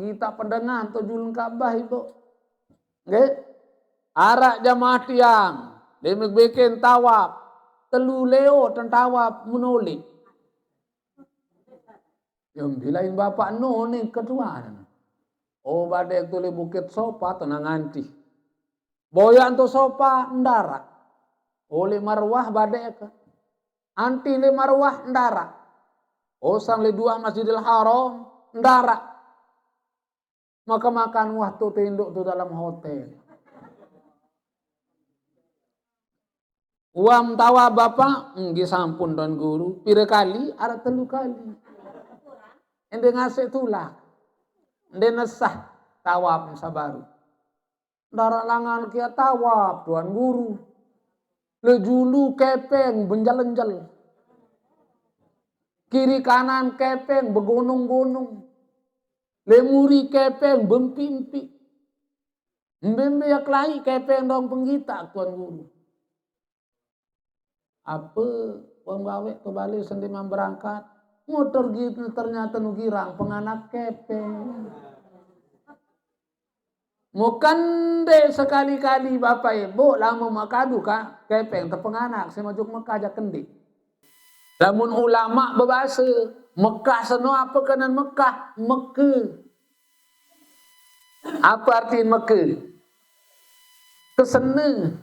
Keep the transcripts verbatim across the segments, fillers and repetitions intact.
Kita pendengan tu julun Ka'bah, Ibu. Nggih. Araq jamaah tiang, dene bikin tawaf. Telu leo ten tawaf menoleh. Ya, bilain bapak no ni ketuan. Oh, badek tu le Bukit Sofa tenang anti. Boyan tu Sofa ndara. Oleh Marwah badek ke. Anti le Marwah ndara. Osang le dua Masjidil Haram ndara. Maka makan wah tu tinduk tu dalam hotel. Uam tawa bapak, nggih sampun Tuan Guru. Pira kali? Araq telu kali. Ende ngasik tulak. Ende nesah tawaf sabaru. Ndara langan kia tawaf Tuan Guru. Le julu kepeng benjel-enjel. Kiri kanan kepeng begonong-gonong. Le muri kepeng bempi-empi. Mbe-mbe ya kelai kepeng dong penggita Tuan Guru. Apa wong gawe ke bale sende mam berangkat? Motor gitu ternyata nu girang penganak kepeng. Mukan de sekali-kali bapak ibu lama makadu ka kepeng tepenganak semajuk Mekah aja kendi. Lamun ulama bebase Mekah seno apa kenan Mekah? Meke. Apa arti meke? Kesene,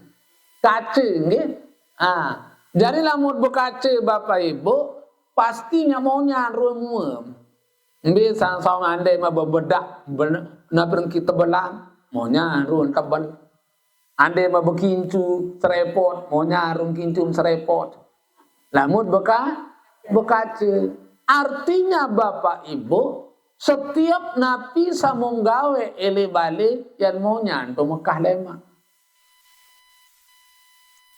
kace, nggih. Ah, jadi lamun bekace bapak ibu pasti nyak monyan ruen muem. Mbe sang-sang ande ma bebedak ben-, na berengki tebelang, monyan ruen tebel. Ande ma bekincu serepot, monyan ruen kincu serepot. Lamun beka-, bekace. Artinya bapak ibu, setiap napi samong gawe ele bale yan monyan tu Mekah lemak.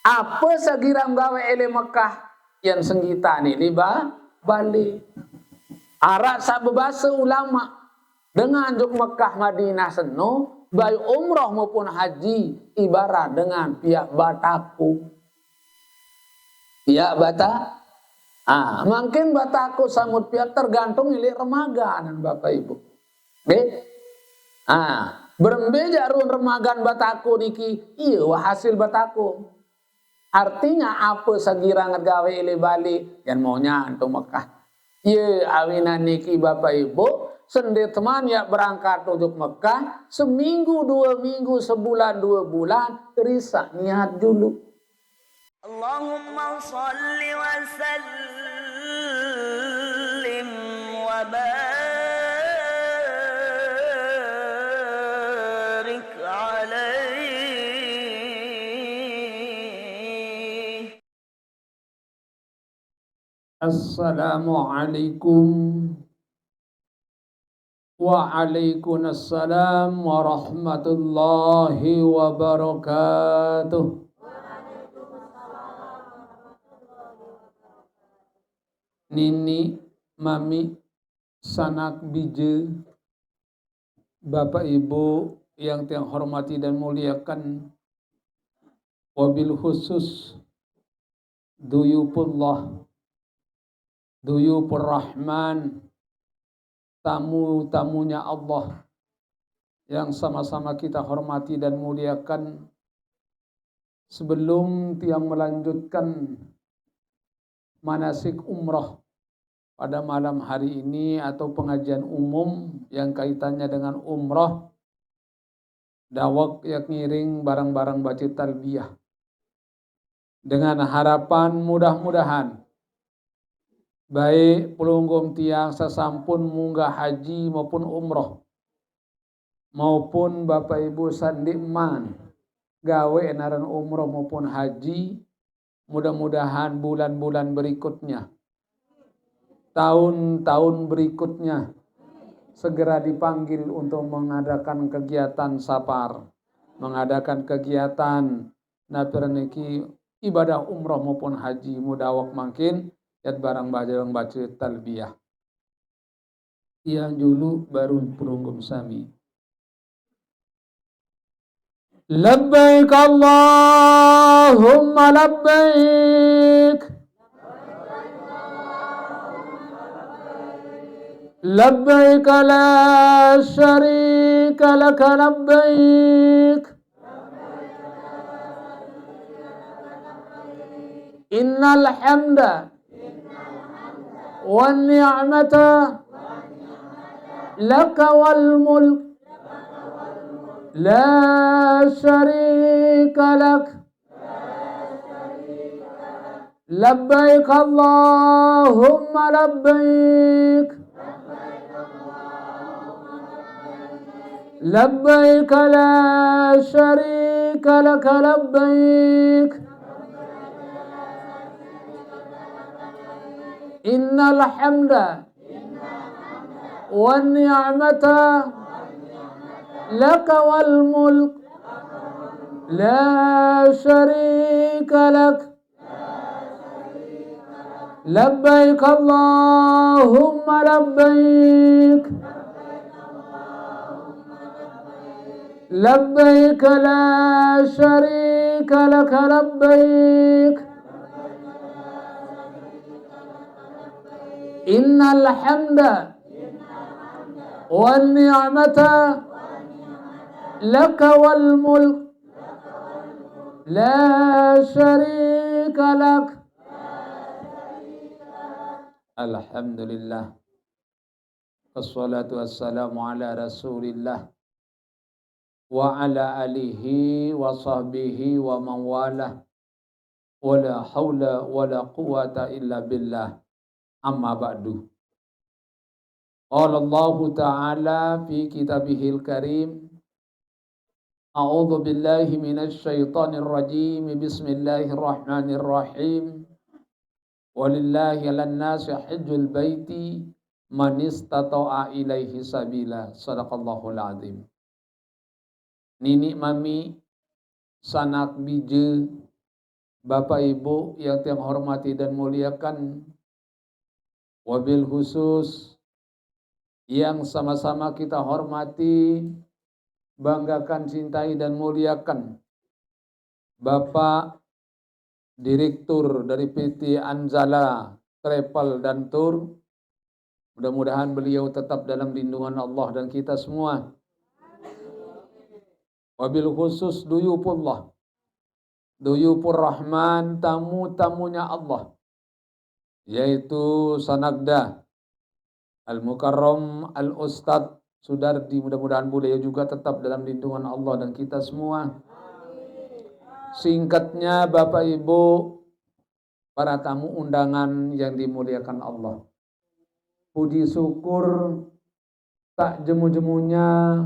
Apa sagirang gawe ele Mekah yan senggitane liba bale. Araq saq bebase ulama, dengan juk Mekah Madinah seno, baik umroh maupun haji, ibarat dengan piaq batako. Piaq bata-, ah, mangkin batako samut piaq tergantung ilik remaga nan Bapak Ibu. Nggih? Ah, berembe jaq ruen remagan batako niki, iye wah hasil batako. Artinya, ape sagirang gawe ele bale, yan monyan tu Mekah. Ye, awinan niki Bapak Ibu, sende teman yaq berangkat ojok Mekah, seminggu, due minggu, sebulan, due bulan, risaq niat julu. اللهم صل وسلم وبارك عليه. Assalamualaikum. Waalaikumsalam warahmatullahi wabarakatuh. Nini, mami, sanak bije, Bapak Ibu yang tiang hormati dan muliakan, wabil khusus duyufullah, duyufur Rahman, tamu-tamunya Allah yang sama-sama kita hormati dan muliakan. Sebelum tiang melanjutkan manasik umroh pada malam hari ini atau pengajian umum yang kaitannya dengan umroh, dawek yaq ngiring bareng-bareng bace talbiyah. Dengan harapan mudah-mudahan baik pelungguh tiang sasampun munggah haji maupun umroh, maupun Bapak Ibu saq ndeqman gawe naran umroh maupun haji, mudah-mudahan bulan-bulan berikutnya, tahun-tahun berikutnya, segera dipanggil untuk mengadakan kegiatan safar, mengadakan kegiatan napi aran niki ibadah umroh maupun haji, mudawek mangkin yat barang bajang bace talbiyah. Tiang julu baruq pelungguh sami. Labbaik Allahumma labbaik. لبيك لا شريك لك لبيك. إن الحمد والنعمة لك والملك لا شريك لك. لبيك اللهم لبيك. لبيك لا شريك لك لبيك. إن الحمد والنعمة لك والملك لا شريك لك. لبيك اللهم لبيك. لبيك لا شريك لك لبيك. إن الحمد والنعمة لك والملك لا شريك لك. الحمد لله. والصلاة والسلام على رسول الله وعلى آله وصحبه ومن والاه. ولا حول ولا قوة إلا بالله. أما بعد. قال الله تعالى في كتابه الكريم: أعوذ بالله من الشيطان الرجيم. بسم الله الرحمن الرحيم. ولله على الناس حج البيت من استطاع إليه سبيلا. صدق الله العظيم. Nini mami, sanak bije, Bapak Ibu yang tiang hormati dan muliakan, wabil khusus yang sama-sama kita hormati, banggakan, cintai, dan muliakan, Bapak Direktur dari P T Anzala Travel dan Tour. Mudah-mudahan beliau tetap dalam lindungan Allah dan kita semua. Wabil khusus duyufullah, duyufur Rahman, tamu-tamunya Allah, yaitu Sanakda Al-Mukarram Al-Ustadz Sudardi. Mudah-mudahan beliau juga tetap dalam lindungan Allah dan kita semua. Singkatnya, Bapak Ibu, para tamu undangan yang dimuliakan Allah, puji syukur tak jemu-jemunya,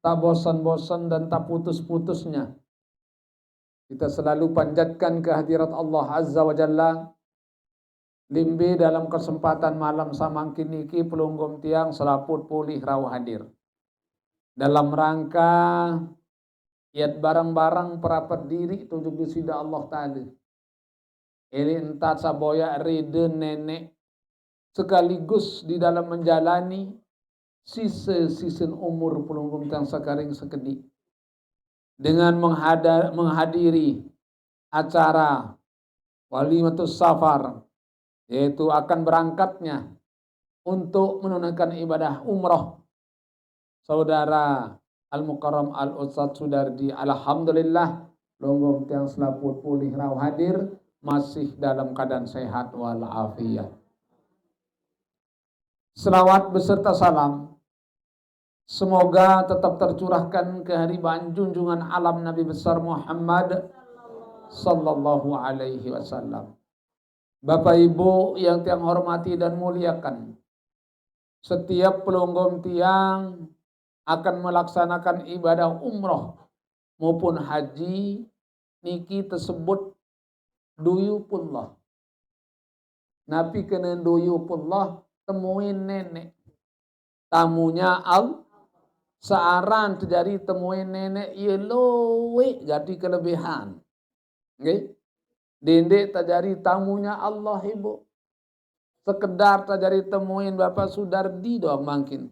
tak bosan-bosan, dan tak putus-putusnya kita selalu panjatkan ke hadirat Allah Azza wa Jalla, limbe dalam kesempatan malam samangkin niki pelungguh tiang selaput polih rauh hadir dalam rangka yat bareng-bareng perapet diri tunjuk di sida Allah Ta'ala. Eli entat saboya rida nenek sekaligus di dalam menjalani sisa-sisin umur pelungguh tiang sakaring sekedi dengan menghada-, menghadiri acara Walimatus Safar, yaitu akan berangkatnya untuk menunaikan ibadah umroh Saudara Al-Mukarram Al-Ustadz Sudardi. Alhamdulillah, pelungguh tiang selaput polih rauh hadir, masih dalam keadaan sehat walafiat. Selawat beserta salam semoga tetap tercurahkan ke haribaan junjungan alam Nabi besar Muhammad sallallahu alaihi wasallam. Bapak Ibu yang tiang hormati dan muliakan, setiap pelungguh tiang akan melaksanakan ibadah umroh maupun haji niki tersebut duyufullah. Napi kena duyufullah? Temuin nenek. Tamunya Allah. Searan terjadi temuin nenek, ia luwih gati kelebihan. Nggih. Dende terjadi tamunya Allah, Ibu. Sekedar terjadi temuin Bapak Sudardi doang mangkin.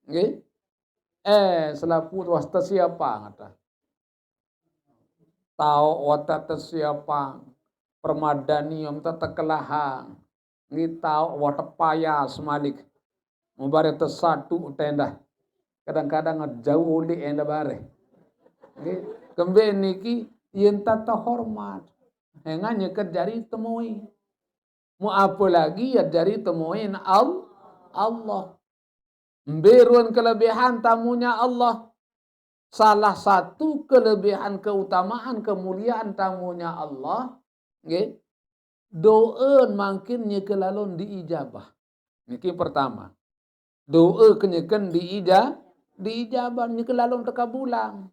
Nggih. Eh, selaku wasta siapa ngata? Tau wata tesiapang, permadani om tata kelaha, nggih tau wata payas malik. Mubare tesatu tenda. Kadang-kadang jauh oli enda bare. Nggih. Kembe niki yen ta terhormat. Hengan nyeket jari temui. Mu apalagi ya jari temuin Al-, Allah. Mbe ruen kelebihan tamunya Allah. Salah satu kelebihan, keutamaan, kemuliaan tamunya Allah, nggih, doa mangkin nyekelalon diijabah. Niki pertama. Doa kenyeken diija-, diijabah, nyekelalon tekabulang.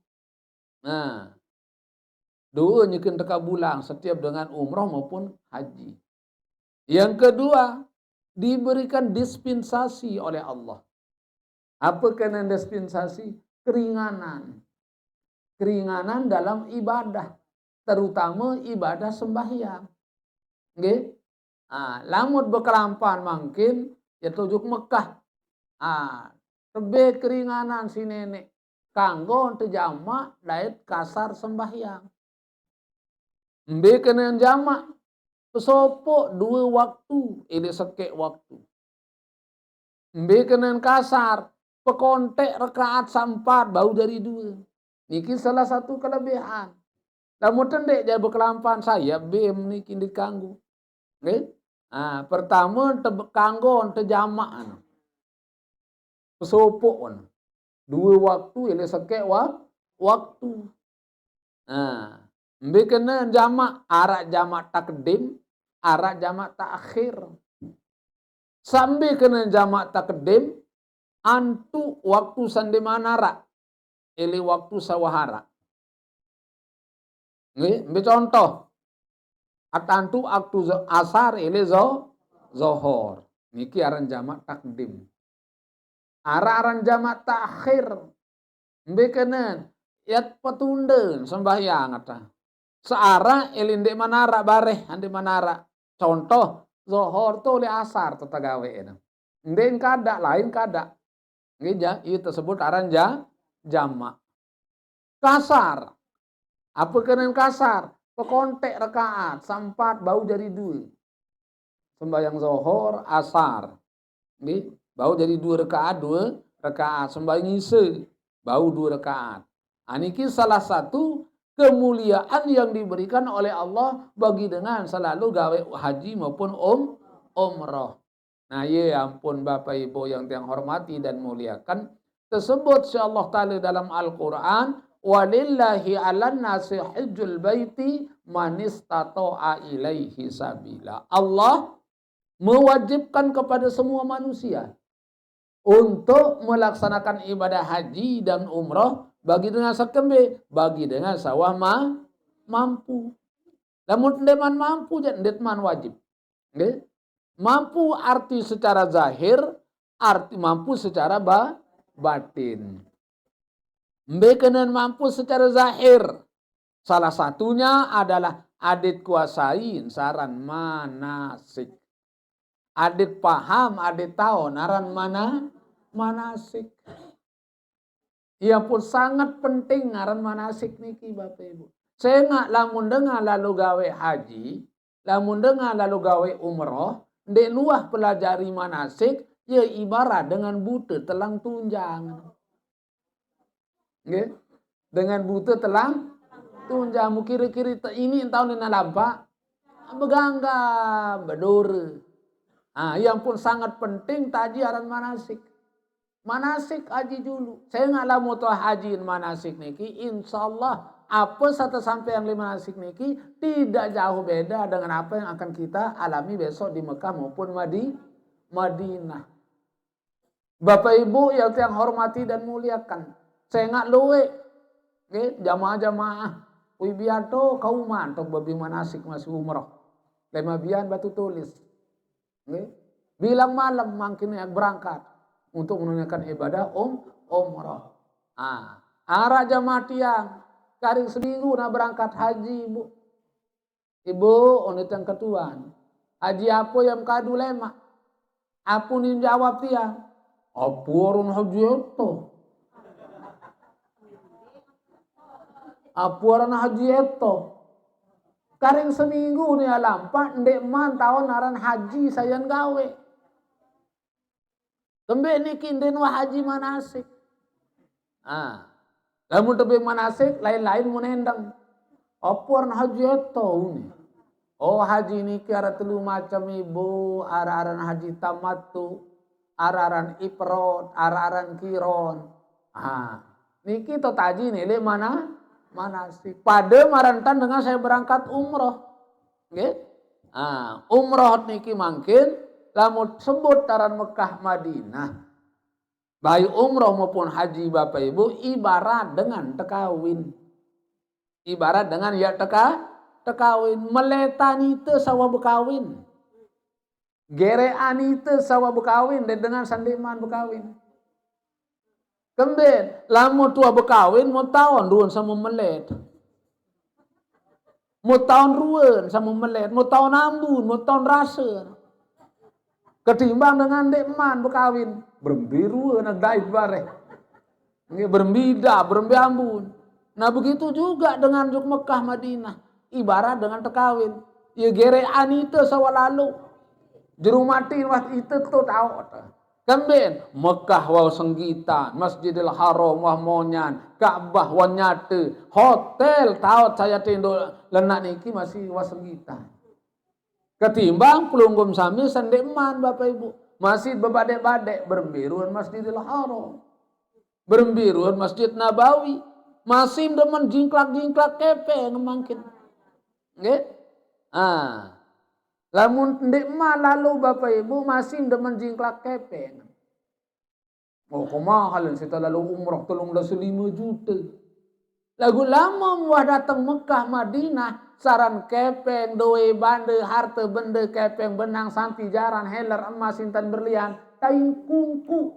Nah, doa nyeken tekabulang setiap dengan umroh maupun haji. Yang kedua, diberikan dispensasi oleh Allah. Apa kena dispensasi? Keringanan. Keringanan dalam ibadah, terutama ibadah sembahyang. Nggih. Ah, lamun bekelampan mangkin, ya tujuk Mekah. Ah, tebe keringanan si nenek. Kanggo ente jamak dait kasar sembahyang. Mbe kenen jamak? Pesopok dua waktu, ele sekek waktu. Mbe kenen kasar? Pekontek rekaat sampat bau jari dua. Niki salah satu kelebihan. Lamun tendek jai bekelampan saya bim niki dikanggo. Nggih. Ah, pertama te kanggo te jamak anu. Pesopok anu. Dua waktu ele sekek wa-, waktu. Nah, mbe kena jamak, arak jamak takdim, arak jamak takhir. Sambe kena jamak takdim, antu waktu sande manarak, ele waktu sawahara. Nggih, mbe contoh. Atantu waktu zo-, asar ele zo-, zohor. Niki aran jamak takdim. Ara aran jamak takhir. Mbe kenen, yat petunden sembahyang ata. Seara ele nde manarak bareh, ande manarak. Contoh, zohor tu oleh asar tu tagawe ena. Nde kada, lain kada. Nggih, ja-, itu tersebut aran ja-, jamak. Kasar. Apa kenen kasar? Pekontek rekaat, sampat bau jari dua. Sembahyang zohor, asar. Nggih, bau jari dua rekaat, dua rekaat. Sembahyang isa, bau dua rekaat. Ah, niki salah satu kemuliaan yang diberikan oleh Allah bagi dengan selalu gawe haji maupun um-, umroh. Nah, ye ampun Bapak Ibu yang tiang hormati dan muliakan, tersebut si Allah Ta'ala dalam Al-Quran, "Walillahi 'alan nasi hijjul baiti manistato'a ilaihi sabila." Allah mewajibkan kepada semua manusia untuk melaksanakan ibadah haji dan umroh bagi dengan sekembe, bagi dengan sawah ma-, mampu. Lamun ndeman mampu, ja ndeman wajib. Nggih. Mampu arti secara zahir, arti mampu secara ba-, batin. Mbe kenen mampu secara zahir. Salah satunya adalah adet kuasain saran manasik. Adet paham, adet taon aran mana-, manasik. Ia pun sangat penting ngaran manasik niki, Bapak Ibu. Sengak lamun dengar lalu gawe haji, lamun dengar lalu gawe umroh, ndek luah pelajari manasik, ya ibarat dengan buta telang tunjang. Nggih. Dengan buta telang tunjang, mu kira-kira te-, ini tahun ini lampak, begangga, bedore. Ah, yang pun sangat penting taji aran manasik. Manasik haji dulu. Saya nggak lama tuh haji manasik niki, insya Allah apa satu sampai yang lima manasik niki tidak jauh beda dengan apa yang akan kita alami besok di Mekah maupun Madi-, Madinah. Bapak Ibu yang saya hormati dan muliakan, saya nggak luwe, nggih, jamaah-jamaah, wibianto kauman tok babi manasik masih umroh. Lema bian batu tulis. Nggih. Bilang malam mangkin yang berangkat untuk menunaikan ibadah um-, umroh. Ah, arah jamaah tiang, karing seminggu nak berangkat haji, Bu. Ibu, oni tang ketuan. Haji apa yang kadu lema? Apa ni jawab tiang? Apa orang haji itu? Apa orang haji itu? Karing seminggu ni alampak, ndek man tahun aran haji sayan gawe. Kembe niki ndeqn wah haji manasik. Ah. Lamun tebeng manasik, lain-lain mun endeng. Apa aran haji eto ni? Oh, haji niki araq telu macem, Ibu, araq aran haji tamattu, araq aran ifrad, araq aran qiran. Ah, niki to taji nilai mana manasik. Pade marantan dengan saya berangkat umroh. Nggih? Ah, umroh niki mangkin lamun sebut aran Mekah Madinah. Baik umroh maupun haji, Bapak Ibu, ibarat dengan tekawin. Ibarat dengan ya teka-, tekawin. Meletan ite sawah bekawin. Gerean ite sawah bekawin, de dengan sandeqman bekawin. Kemben, lamun tuah bekawin, mau taun ruen sama melet. Mau taun ruen sama melet, mau taun ambun, mau taun rase. Ketimbang dengan ndeqman bekawin, berembe ruen dait bareh. Nggih, berembe idap, berembe ambun. Nah, begitu juga dengan juk Mekah Madinah. Ibarat dengan tekawin. Ye gerean ite sawah lalo. Jero mati wah ite to taoq. Kemben, Mekah wah senggitan, Masjidil Haram wah monyan, Ka'bah wah nyate, hotel taoq saya tendo lenak niki masih wah senggitan. Ketimbang pelungguh sami sandeqman, Bapak Ibu. Masih bebadeq-badeq, berembe ruen Masjidil Haram. Berembe ruen Masjid Nabawi. Masih demen jingklak-jingklak kepeng mangkin. Nggih? Ah. Lamun ndeqman lalo, Bapak Ibu, masih demen jingklak kepeng. Oh, kemahalen sita lalo umroh telung dase lime jute. Laguq lamun wah dateng Mekah Madinah, saran kepeng, doe bande, harte bende, kepeng benang, sampi jaran, heler emas, intan berlian, taing kungku.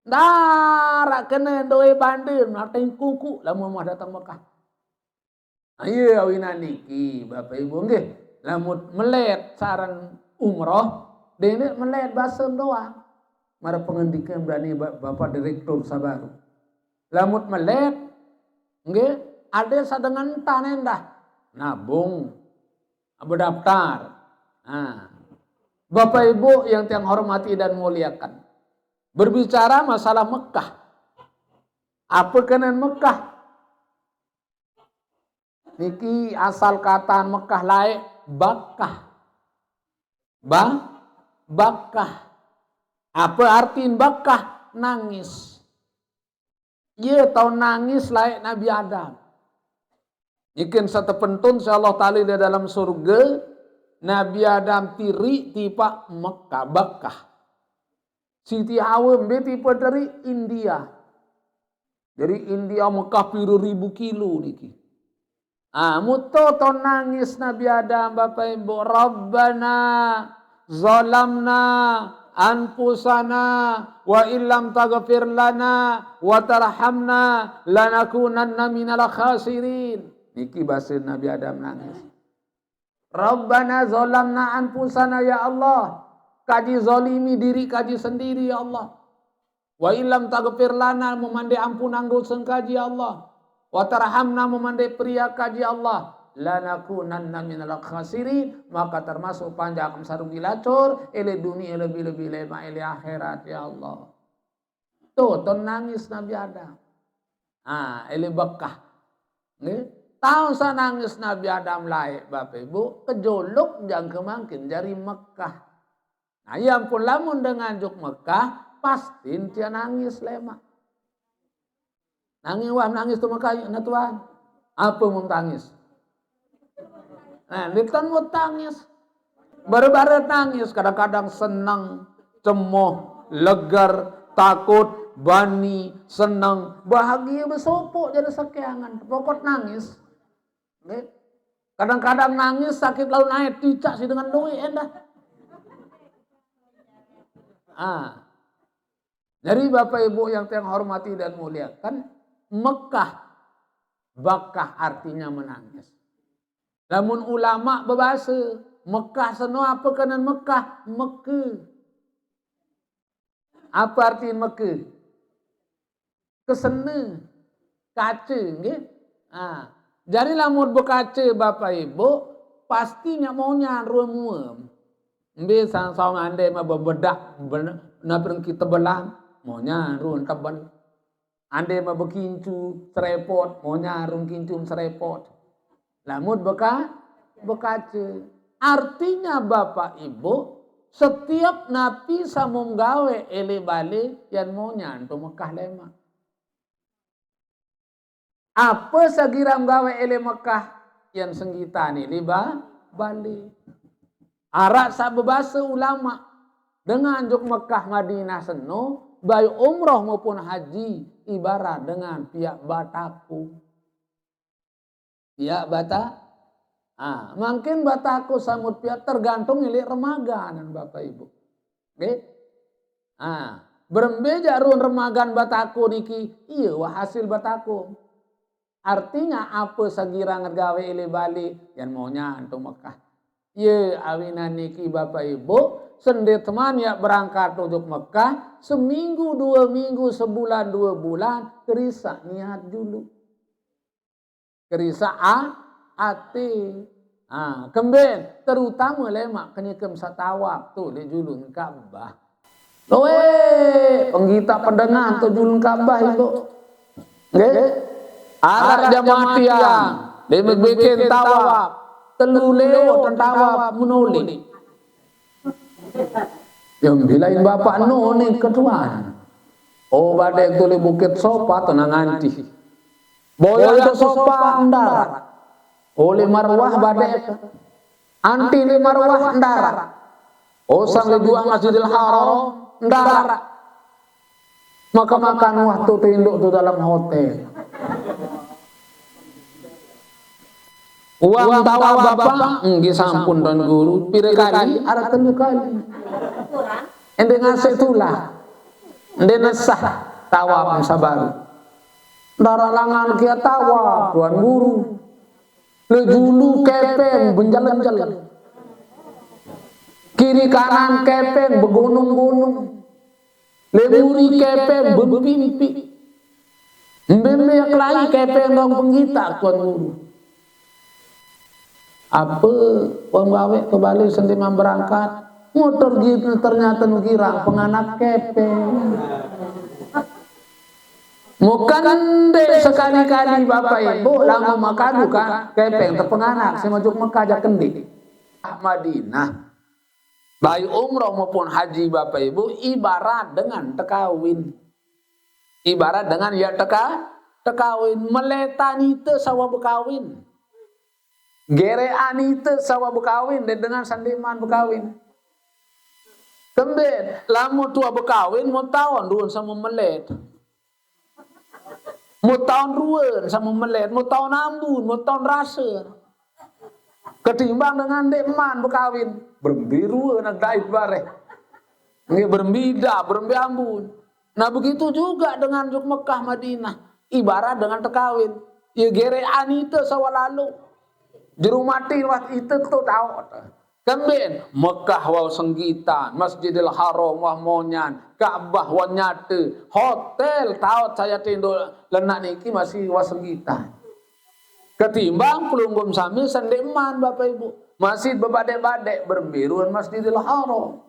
Ndaraq kene doe bande, nah, taing kungku, lamun wah dateng Mekah. Aye, awinan niki, Bapak Ibu, nggih, lamun melet saran umroh, dene melet basem doang. Maraq pengendikan berani Ba-, Bapak Direktur Sabaru. Lamun melet, nggih, ade sadengan entan endah. Nabung, bedaftar. Nah, Bapak Ibu yang tiang hormati dan muliakan, berbicara masalah Mekah. Apa kenan Mekah? Niki asal katan Mekah laeq Bakkah. Ba-, Bakkah. Apa artin Bakkah? Nangis. Ye tao nangis laeq Nabi Adam. Niki saq tepentun siq Allah Taala leq dalem surge, Nabi Adam tiriq tipaq Mekah, Bakkah. Siti Hawa mbe tipe teriq? India. Jari India Mekah pire ribu kilo niki. Ah, muto to nangis Nabi Adam, Bapak Ibu, "Rabbana zalamna anfusana wa illam taghfir lana wa tarhamna lanakunanna minal khasirin." Niki base Nabi Adam nangis. "Rabbana zalamna anfusana," ya Allah, kaji zalimi diriq kaji sendiri, ya Allah. "Wa illam taghfir lana," memandeq ampunang dose kaji, ya Allah. "Wa tarhamna," memandeq periak kaji, ya Allah. "Lanakunanna minal khasirin," maka termasuk panjak sarugi lacur, ele dunie lebih-lebih lemaq ele akhirat, ya Allah. Tuh, to nangis Nabi Adam. Ah, ele Bakkah. Nggih. Taun saq nangis Nabi Adam laeq, Bapak Ibu, kejolok jangke mangkin jari Mekah. Nah, ye ampun, lamun dengan juk Mekah, pasti ntie nangis lemaq. Nangis, wah, nangis tu Mekah, nah, Tuan. Apa mun tangis? Nah, ndeqn wah tangis. Bare-bare nangis, kadang-kadang seneng, cemoh, leger, takut, bani, seneng, bahagie besopoq jari sekeangan. Pokok nangis. Nggih. Kadang-kadang nangis sakit laun ae, ticaq siq dengan lueq endah. Ah. Jadi Bapak Ibu yang tiang hormati dan muliakan, Mekah, Bakkah artinya menangis. Lamun ulama bebase, Mekah seno apa kenan Mekah? Meke. Apa artin meke? Kesene, kace, nggih. Ha. Jari lamun bekace, Bapak Ibu, pasti nyak monyan rue muem. Mbe sang saung ande mah bebedak, ben-, Napi rengki tebelan, monyan ruen tebel. Ande meh bekincu serepot, monyan ruen kincu serepot. Lamun beka, bekace. Artinya Bapak Ibu, setiap napi samum gawe ele bale yan monyan tu Mekah lemak. Ape sagiram gawe ele Mekah yan senggitane liba bale. Arak sak bebase ulama, dengan juk Mekah Madinah seno, baik umroh maupun haji, ibarat dengan piak batako. Piak bata, ah, mangkin batako samut piak tergantung ilik remaganan Bapak Ibu. Nggih. Ah, berembe jak ruen remagan batako niki, iya wah hasil batako. Artinya ape sagiram gawe ele bale, yan monyan tu Mekah. Ye, awinan niki Bapak Ibu, sende teman yak berangkat ujuk Mekah, seminggu, dua minggu, sebulan, dua bulan, kerisak niat julu. Kerisak a, ati. Ha, kemben, terutama lemak kenyekem satawap tu di julun Ka'bah. Oe, penggita pendengar tu julun Ka'bah itu. Nggih. Arak jamaah tiang, dia bikin tawaf. Telu leo tawaf menuli. Yang bilain bapak no ni ketuan. Oh, badek tu le Bukit Sofa tu nang anti. Boyang tu Sofa ndarak. Oleh Marwah badek. Anti le Marwah ndarak. Osang le dua Masjidil Haram ndarak. Maka makan waktu tinduk tu dalam hotel. Uang tawaf bapak, nggih sampun Tuan Guru. Pira kali? Arak telu kali. Ende ngasih tulah. Ende nesah tawaf sabar. Ndarak langan kia tawaf Tuan Guru. Le julu kepeng benjel-enjel. Kiri kanan kepeng begunung-gunung. Le muri kepeng bempi-empi. Mbembe kelai kepeng dong penggita Tuan Guru. Ape wong gawe ke Bali sentiman berangkat? Motor gitu ternyata nukira penganak kepeng. Mukan dek sekali-kali Bapak Ibu lamun makadu ka kepeng tepenganak semajuk Mekah aja kendi. Madinah. Baik umroh maupun haji Bapak Ibu ibarat dengan tekawin. Ibarat dengan ya teka, tekawin. Meletan ite sawa bekawin. Gerean ite sawa bekawin dan dengan sandiman bekawin. Kemben, lamun tua bekawin, mau taun ruen sama melet. Mau taun ruen sama melet, mau taun ambun, mau taun rasa. Ketimbang dengan dek man bekawin, berembe ruen agdai bareh. Nggih, berembe ida, berembe ambun. Nah, begitu juga dengan juk Mekah Madinah. Ibarat dengan tekawin. Ya gerean ite sawa lalu. Juru mati wah ite tu taut. Kemben, Mekah wau senggitan, Masjidil Haram wah monyan, Ka'bah wah nyate, hotel taut saya tinduk lenak niki masih wah senggitan. Ketimbang pelungguh sami sendeman Bapak Ibu, masih bebadek-badek berembe ruen Masjidil Haram.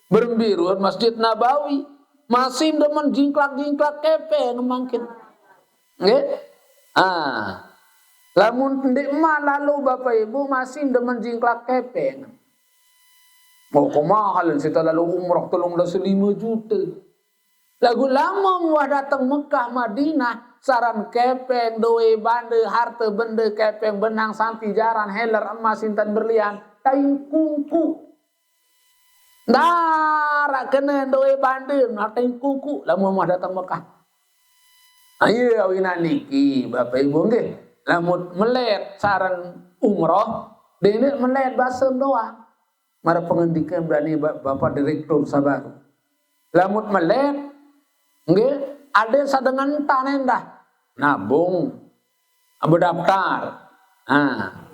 Berembe ruen Masjid Nabawi. Masih demen jingklak-jingklak kepeng mangkin. Nggih? Ah. Lamun ndeq mah lalu Bapak Ibu masih demen jingklak kepeng. Mau kemahalan sita lalu umroh telung dasa lima juta. Lagu lama muah dateng Mekah Madinah, saran kepeng, doe bande, harte bende, kepeng benang, sampi jaran, heler emas, intan berlian, kain kungku. Ndarak kene doe bande, nah, kain kungku, lamun muah dateng Mekah. Aye, awinan niki, Bapak Ibu nggih, lamun melet saran umroh, dene melet basem doang. Mara pengendikan berani Ba-, Bapak Direktur sabar. Lamun melet, nggih, ade sadengan entan endah. Nabung, bedaftar. Nah,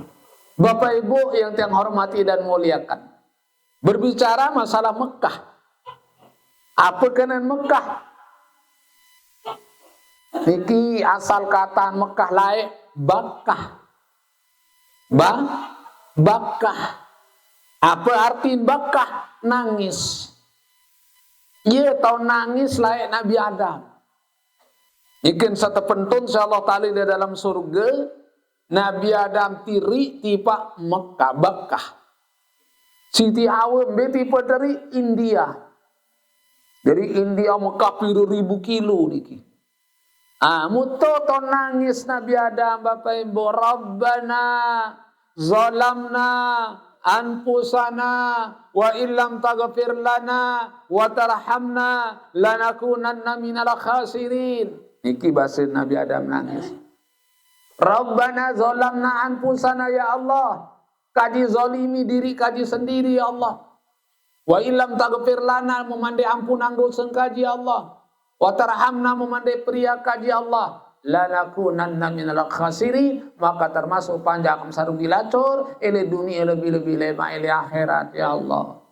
Bapak Ibu yang tiang hormati dan muliakan, berbicara masalah Mekah. Apa kenen Mekah? Niki asal katan Mekah lae bakah. Ba-, bakah. Apa artin bakah? Nangis. Iye tao nangis laeq Nabi Adam. Iken saq tepentun siq Allah Taala leq dalem surge, Nabi Adam tiri tipaq Mekah, Bekkah. Siti Awe mbe tipe teri? India. Jari India Mekah pire ribu kilo niki. Ah, muto to nangis Nabi Adam, Bapak Ibu, "Rabbana zalamna anfusana wa illam taghfir lana wa tarhamna lanakunanna minal khasirin." Niki base Nabi Adam nangis. "Rabbana zalamna anfusana," ya Allah, kaji zalimi diri kaji sendiri, ya Allah. "Wa illam taghfir lana," memande ampunang dose kaji, ya Allah. "Wa tarhamna," memande periak kaji, ya Allah. "Lanakunanna minal khasirin," maka termasuk panjak sarugi lacur, ele dunie lebih-lebih lemaq ele akhirat, ya Allah.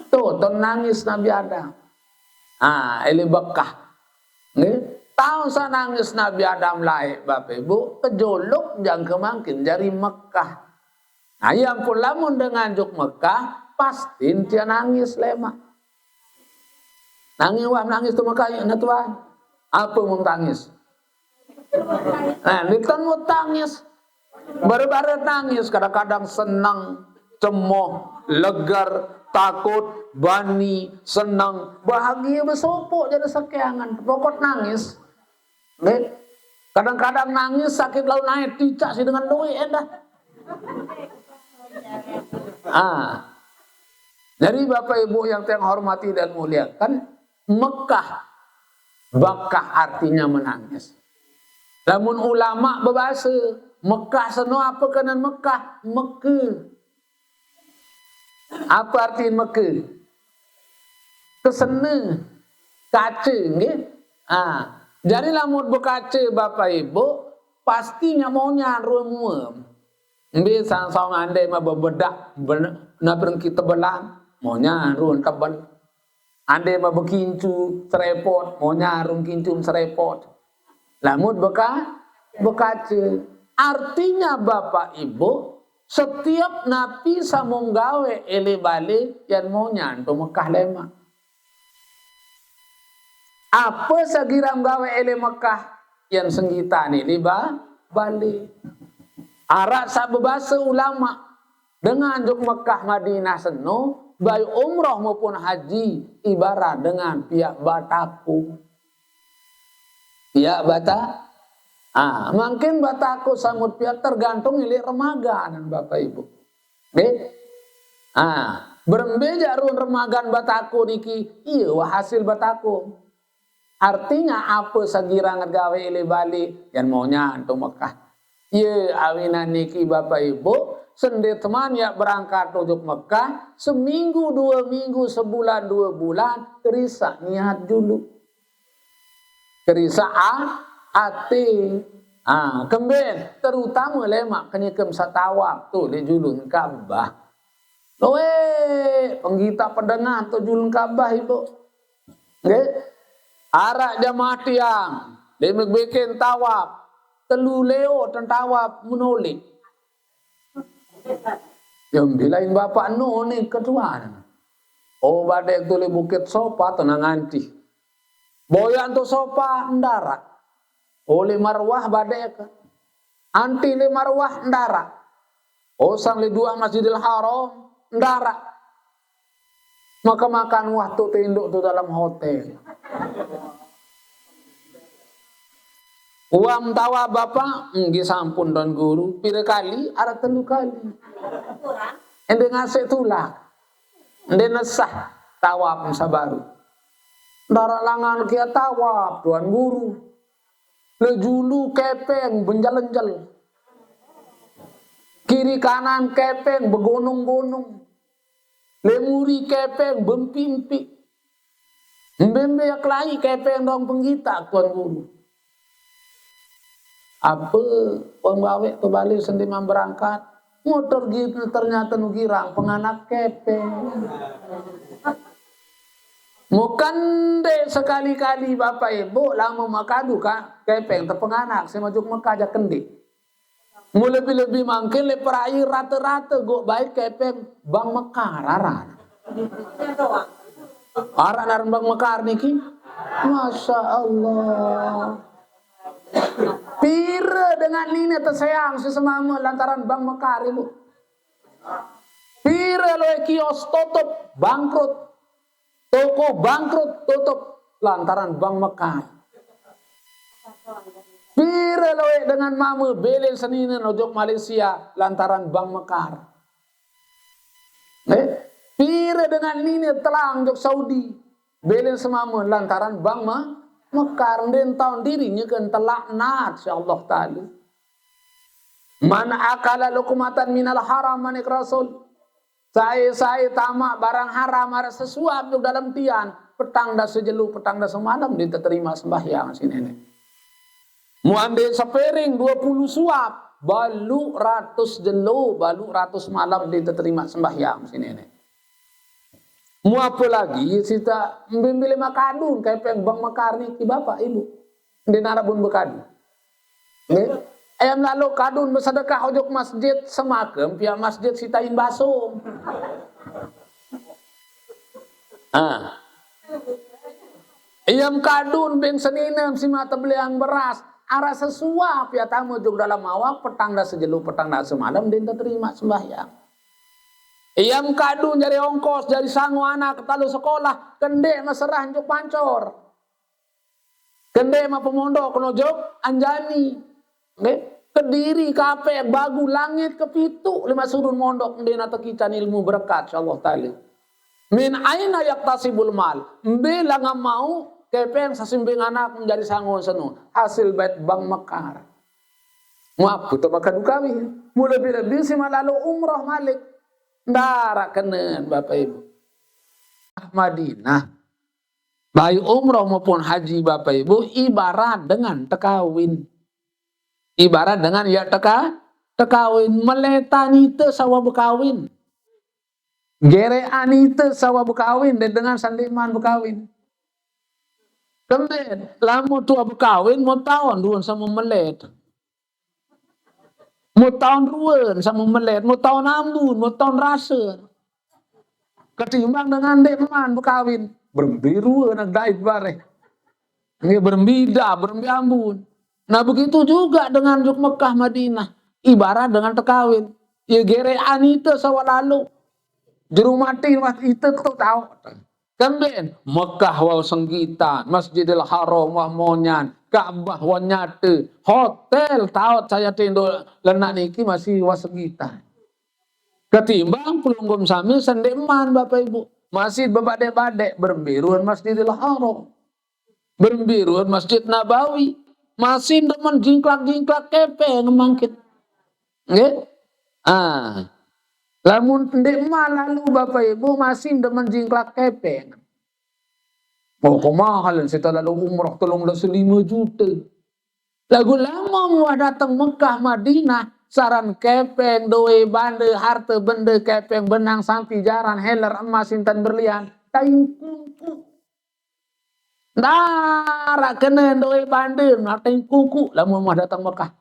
Tuh, to nangis Nabi Adam. Ah, ele Bekkah. Nggih. Taun saq nangis Nabi Adam laeq, Bapak Ibu, kejolok jangke mangkin jari Mekah. Nah, ie ampun lamun dengan juk Mekah, pasti ntie nangis lemaq. Nangis, wah, nangis to Mekah, iye, nah, Tuan. Ape mun tangis? Nah, ndeqtan mun tangis. Bare-bare nangis, kadang-kadang seneng, cemoh, leger, takut, bani, seneng, bahagie, besopoq jari sekeangen. Pokok nangis. Nggih. Kadang-kadang nangis sakit laun nae ticaq siq dengan lueq endah. Ah. Jadi Bapak Ibu yang tiang hormati dan muliakan, Mekah, Bakkah artinya menangis. Lamun ulama bebase, Mekah seno ape kenan Mekah? Meke. Ape artin meke? Kesene, kace, nggih. Ah, jari lamun bekace, Bapak Ibu, pasti nyaq monyan ruen muem. Mbe sang-saung ande mah bebedak, ben-, napi rengki tebelan, monyan ruen tebel. Ande mah bekincu serepot, monyan ruen kincu serepot. Lamun beka-, bekace. Artinya, Bapak Ibu, setiap napi saq mung gawe ele bale, yan monyan to Mekah lemaq. Ape saq girang gawe ele Mekah, yan senggitan ele ba-, bale. Araq saq bebase ulama, dengan juk Mekah Madinah seno, baik umroh maupun haji, ibarat dengan piaq batako. Piaq bata-, ah, mangkin batako sangut piaq tergantung ileq remagan, Bapak Ibu. Nggih? Ah, berembe jaq ruen remagan batako niki? Iye wah hasil batako. Artinya, ape saq girang gawe ele bale, yan monyan to Mekah. Ye, awinan niki, Bapak Ibu, sendeqman yaq berangkat ojok Mekah, seminggu, due minggu, sebulan, due bulan, kerisaq niat julu. Kerisaq a-, ate. Ah, kemben, terutame lemaq kenyeke saq tawaf to leq julun Ka'bah. Loe, penggitaq pedengan to julun Ka'bah, Ibu. Nggih. Araq jamaah tiang, leq mebeken tawaf, telu leo ten tawaf menoleq. Ya, mbe lain Bapak no ni ketuan. Oh, badeq to leq Bukit Sofa to nang anti. Boyaq to Sofa ndaraq. Oh, leq Marwah badeq. Anti leq Marwah ndaraq. Oh, sang leq duaq Masjidil Haram ndaraq. Makan-makan wah to tendok to dalem hotel. Uam tawaf Bapak, nggih sampun Tuan Guru. Pire kali? Araq telu kali. Ende ngasek tulak. Ende nesah tawaf sabaru. Ndaraq langan kia tawaf, Tuan Guru. Leq julu kepeng benjel-enjel. Kiri kanan kepeng begonong-gonong. Leq muri kepeng bempi-empi. Mbe-mbe yaq kelai kepeng dong penggitaq, Tuan Guru. Ape wong baweq to bale sendeqman berangkat? Motor gitu ternyata nu girang penganak kepeng. Mukan ndeq sekali-kali Bapak Ibu lamun mekadu ka-, kepeng tepenganak, semajok Mekah jaq kendeq. Mu lebih-lebih mangkin leq perai rate-rate gok baik kepeng bang Mekah raran. Araq naran Bang Mekar niki. Masya Allah. Pire dengan nine teseang sesemame lantaran Bang Mekar, Ibu? Pire loe kios tutup, bangkrut. Toko bangkrut, tutup lantaran Bang Mekar. Pire loe dengan mame belen seninen ojok Malaysia lantaran Bang Mekar. Eh, pire dengan nine telang ojok Saudi belen semame lantaran Bang Me-, Mekar. Nden taun diri nyeken telaknat si Allah Taala. Man akala luqmatan minal haram, manik Rasul. Sae-sae tamaq barang haram araq sesuap juk dalem tian, petang dase jelo, petang dase malem ndeq teterima sembahyang siq nene. Muambe sepiring due pulu suap, baluq ratus jelo, baluq ratus malem ndeq teterima sembahyang siq nene. Mu apelagi sita mbe-mbe lemaq kadun kepeng Bang Mekar niki, Bapak Ibu. Ndeq naraq bun bekadun. Nggih. Ayam lalo kadun besedekah ojok masjid semakem piaq masjid sitain basong. Ah. Ayam kadun beng seninem simaq tebeleang beras, araq sesuap piaq tame ojok dalem awak, petang dase jelo, petang dase malem, ndeq teterima sembahyang. Ayam kadun jari ongkos, jari sango anak talo sekolah, kendeq meserah ojok pancor. Kendeq mapemondok ojok Anjani. Nggih. Kediri, Kapek, Bagu, Langit, kepituq lemaq sudun mondok, ndeqne tekican ilmu berekat, insyaallah taala. Min aina yaktasibul mal? Mbe langan mauq kepeng sesimbing anak menjadi sangon seno? Hasil bait Bang Mekar. Muapu to maka dukawi. Mule bila bisi malalo umroh malik. Ndaraq kenen, Bapak Ibu. Madinah. Baik umroh maupun haji, Bapak Ibu, ibarat dengan tekawin. Ibarat dengan ya teka-, tekawin. Meletan ite sawah bekawin. Gerean ite sawah bekawin, de-, dengan sendeqman bekawin. Kemben, lamun tuah bekawin, mau taun ruen sama melet. Mau taun ruen sama melet, mau taun ambun, mau taun rase. Ketimbang dengan ndeqman bekawin, berembe ruen anak dait bareh. Nggih, berembe dah, berembe ambun. Nah, begitu juga dengan juk Mekah Madinah. Ibarat dengan tekawin. Ye gerean ite sawah lalo. Jero mati wah ite tu taoq. Kemben, Mekah wah senggitan, Masjidil Haram wah monyan, Ka'bah wah nyate, hotel taoq saya tendo lenak niki masih wah senggitan. Ketimbang pelungguh sami sendeqman, Bapak Ibu. Masih bebadeq-badeq, berembe ruen Masjidil Haram. Berembe ruen Masjid Nabawi. Masih demen jingklak-jingklak kepeng mangkin. Nggih? Ah. Lamun ndeqman lalo, Bapak Ibu, masih demen jingklak kepeng. Oh, kok mahal sita lalo umroh telung dase lime jute. Laguq lamun wah dateng Mekah Madinah, saran kepeng, doe bande, harte bende, kepeng benang, sampi jaran, heler emas, intan berlian, taing kuku. Ndaraq kenen doe bande, nah, taing kuku, lamun wah dateng Mekah.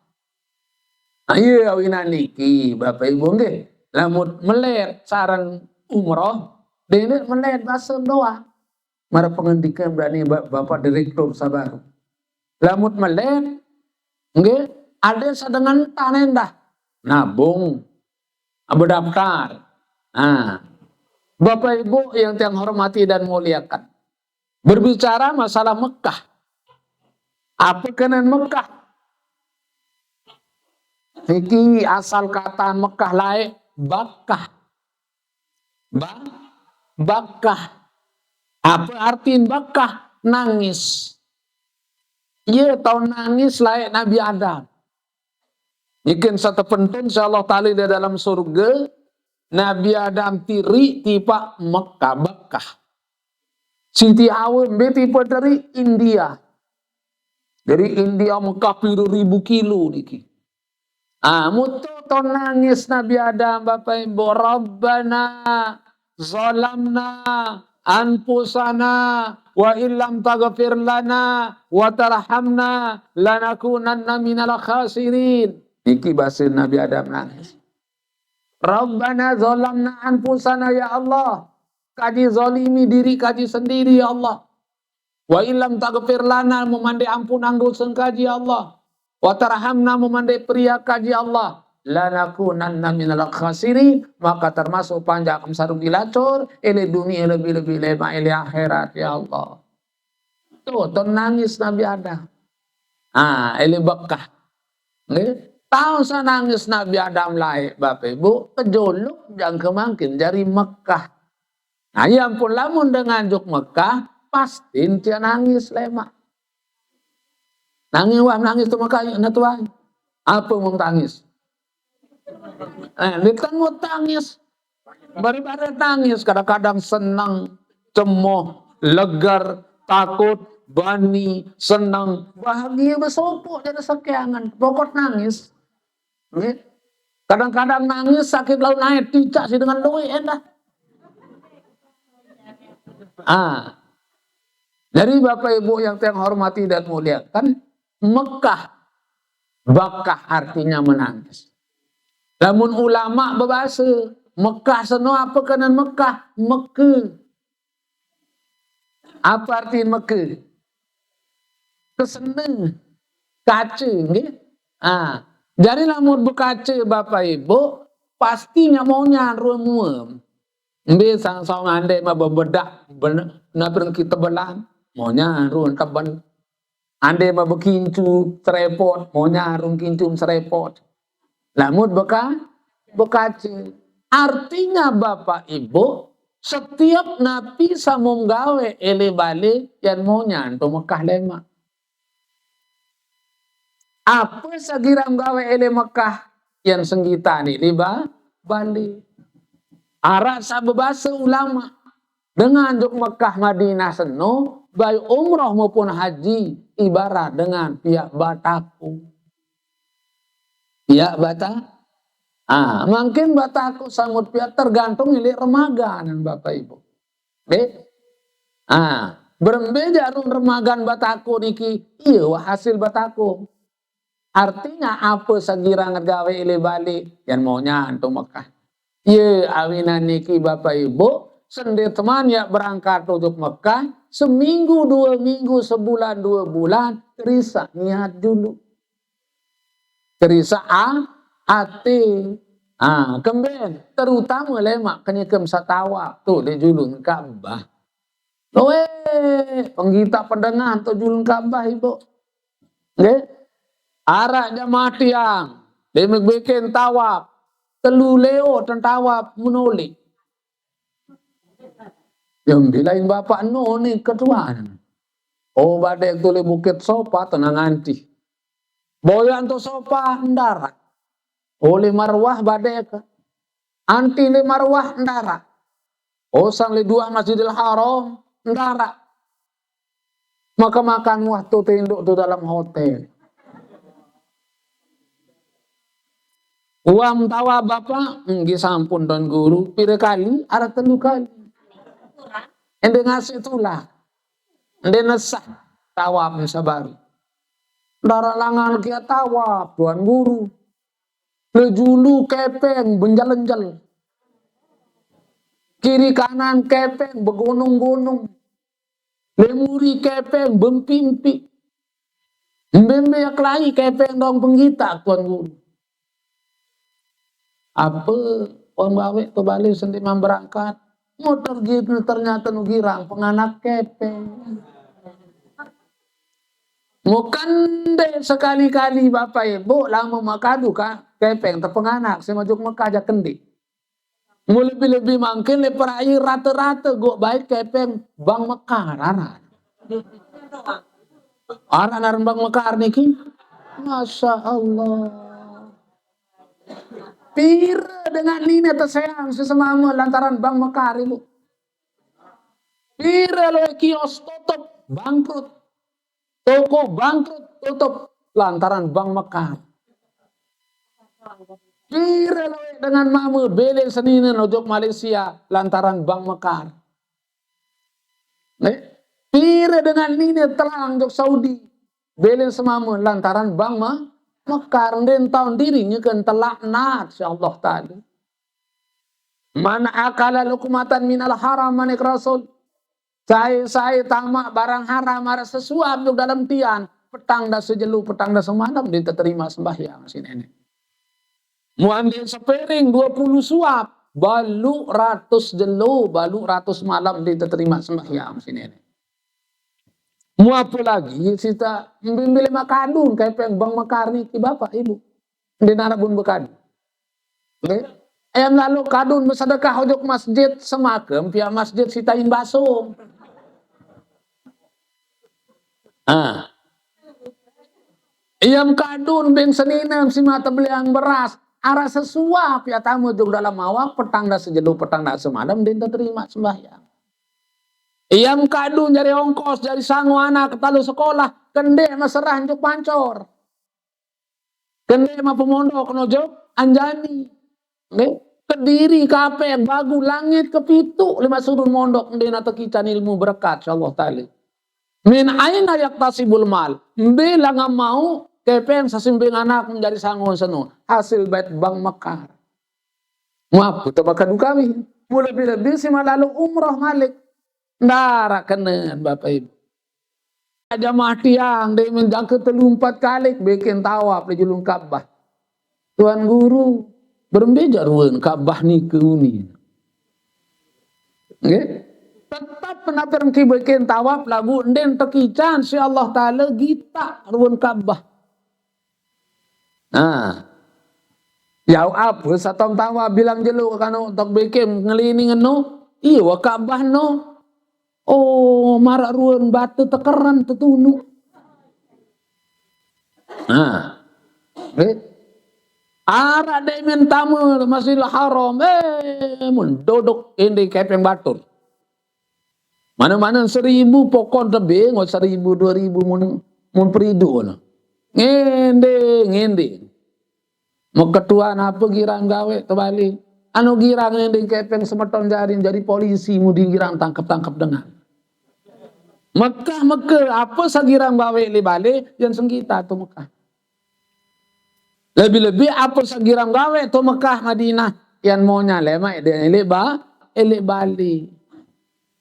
Nah, iye awinan niki, Bapak Ibu nggih, lamun melet sareng umroh, dene melet basem doang. Maraq pengendikan berani Ba-, Bapak Direktur sabar. Lamun melet, nggih, ade saq dengan entan endah. Nabung, bedaftar. Nah, Bapak Ibu yang tiang hormati dan muliakan. Berbicara masalah Mekah. Ape kenen Mekah? Niki asal katan Mekah laeq Bakkah. Ba-, Bakkah. Ape artin Bakkah? Nangis. Ye tao nangis laeq Nabi Adam. Niki saq tepentun, insyaallah taala, di dalam surge, Nabi Adam tiri tipaq Mekah, Bakkah. Siti Hawa mbe tipe teri? India. Dari India Mekah pire ribu kilo niki. Ah, mutu to nangis Nabi Adam, Bapak Ibu, "Rabbana zalamna anfusana wa illam taghfir lana wa tarhamna lanakunanna minal khasirin." Niki base Nabi Adam nangis. "Rabbana zalamna anfusana," ya Allah, kaji zalimi diri kaji sendiri, ya Allah. Wa illam taghfir lana, memande ampunang dosa kaji, ya Allah. Wa tarhamna, memande peria kaji, ya Allah. Lanakunanna minal khasirin, maka termasuk panjak sarung dilacor, ele dunia lebih-lebih lema ele akhirat, ya Allah. Tuh, tuh nangis Nabi Adam. Ah, ele Mekah. Nggih. Taun sa nangis Nabi Adam lae, Bapak Ibu, kejolok jangke mangkin jari Mekah. Nah, ya ampun, lamun dengan juk Mekah, pasti tia nangis lema. Nangis wah, nangis tuh Mekah, nah tuh wah. Apa mau tangis? Eh, di tengah tangis. Bare-bare tangis, kadang-kadang senang, cemoh, legar, takut, bani, senang, bahagia, besopok jadi sekiangan. Pokok nangis. Nggih. Kadang-kadang nangis sakit laun ae, ticak si dengan luwih endah. Ah. Jadi Bapak Ibu yang saya hormati dan muliakan, Mekah, Bakah artinya menangis. Lamun ulama bebahasa, Mekah seno apa kenan Mekah? Meke. Apa arti meke? Kesene, kaca, nggih. Ah, jadi lamun bekaca Bapak Ibu, pastinya monyan ruen muem. Mbe sang-sang ande mah bebedak, ben-, na berengki tebelan, monyan ruen tebel. Ande mah bekincu serepot, monyan ruen kincu serepot. Lamun beka-, bekaca. Artinya Bapak Ibu, setiap napi samum gawe ele bale yan monyan to Mekah lema. Apa sagirang gawe ele Mekah yan senggitane liba bale. Arak sa bebasa ulama, dengan juk Mekah Madinah seno, baik umroh maupun haji, ibarat dengan piak batako. Piak bata-, ah, mangkin batako sangut piak tergantung ilik remaga nan Bapak Ibu. Nggih? Ah, berembe jarum remagan batako niki, iya wah hasil batako. Artinya apa sagirang gawe ele bale, yan monyan to Mekah. Ye, awinan niki Bapak Ibu, sende teman ya berangkat untuk Mekah, seminggu, dua minggu, sebulan, dua bulan, kerisa niat dulu. Kerisa a-, ate. Ah, kemben, terutama lemak kenyekem satawap tu di julun Ka'bah. Loe, penggita pendengar tu julun Ka'bah, Ibu. Nggih. Arak jamaah tiang, demek bikin tawap, telu leo ten tawap menoleh. Yang bilain bapak no ni ketuaan. Oh, badek tu le Bukit Sopa tenang anti. Boyan tu Sopa ndara. Oleh Marwah badek. Anti le Marwah ndara. Osang le dua Masjidil Haram ndara. Maka makan wah tu tinduk tu dalam hotel. Uam tawa bapak, nggih sampun Tuan Guru, pira kali? Arak telu kali. Ende ngasih tulak. Ende nesah tawap sabaru. Ndara langan kia tawap, Tuan Guru. Le julu kepeng benjel-enjel. Kiri kanan kepeng begonong-gonong. Le muri kepeng bempi-empi. Embe-embe ya kelai kepeng dong penggita, Tuan Guru. Apa orang bawe tu balik senti mam berangkat? Motor gitu ternyata nugirang penganak kepeng. Mukande sekali-kali Bapak Ibu lama makadu ka kepeng tepenganak si majuk Mekah aja kendi. Mu lebih-lebih mangkin le perai rata-rata gok baik kepeng Bank Mekar aran. Aran, aran Bank Mekar niki. Masya Allah. Pira dengan nine teseang sesemama lantaran Bank Mekar, Ibu. Pira loe kios tutup, bangkrut. Toko bangkrut, tutup lantaran Bank Mekar. Pira loe dengan mama belen senine ojok Malaysia lantaran Bank Mekar. Nggih. Pira dengan nine telang ojok Saudi belen semama lantaran Bank Me-, Mekar. Nden taun diri nyeken telaknat si Allah Taala. Man akala luqmatan minal haram, manik Rasul. Sae-sae tama barang haram, araq sesuap jok dalem tian, petang dase jelo, petang dase malem, ndeq teterima sembahyang siq neneq. Muambil sepiring due pulu suap, baluq ratus jelo, baluq ratus malem, ndeq teterima sembahyang siq neneq. Muape lagi sita mbe-mbe lemaq kadun, kepeng Bang Mekar niki, Bapak Ibu. Ndeq naraq bun bekadun. Nggih. Em lalo kadun besedekah ojok masjid semakem piaq masjid sitain basong. Ah. Iam kadun beng seninem simaq tebeliang beras, araq sesuap piaq tame ojok dalem awak, petang dase jelo, petang dase malem, ndeq teterima sembahyang. Iam kadun jari ongkos, jari sango anak talo sekolah, kendeq meserah ojok Pancor. Kendeq mapemondok ojok Anjani. Nggih. Kediri, Kapek, Bagu, langit kepituq lemaq sudun mondok, ndeqne tekican ilmu berekat, insyaallah taala. Min aina yaktasibul mal? Mbe langan mauq kepeng sesimbeng anak menjadi sango seno? Hasil bait Bang Mekar. Muape tebakadu kami? Mule lebih-lebih simaq lalo umroh malik. Ndaraq kenen, Bapak Ibu. Jamaah tiang ndeqmen jangke telu empat kali bikin tawaf leq julun Ka'bah. Tuan Guru, berembe jaq ruen Ka'bah nike uni? Nggih. Tetep napi rengki bikin tawaf laguq ndeq tekican siq Allah Taala gitaq ruen Ka'bah. Nah. Jauq ape satom tawaf bilang jelo kano tok bikin ngelining eno? Iye, wah Ka'bah no. Oh, maraq ruen batu tekeren tetunuq. Nah. Eh. Araq ndeqmen tame Masjidil Haram. Eh, mun dodok ende kepeng batur. Mane-mane seribu pokon tebing, oh, seribu, due ribu mun, mun peridu ngono. Ngende, ngende. Meketuan ape girang gaweq to Bali? Anu girang ngending kepeng semeton jari, jari polisi mudi girang tangkep-tangkep dengan. Mekah, Mekah, ape saq girang gaweq leq Bali, yan sengkita to Mekah. Lebih-lebih ape saq girang gaweq to Mekah, Madinah, yan monya lemaq de leq Ba-, leq Bali.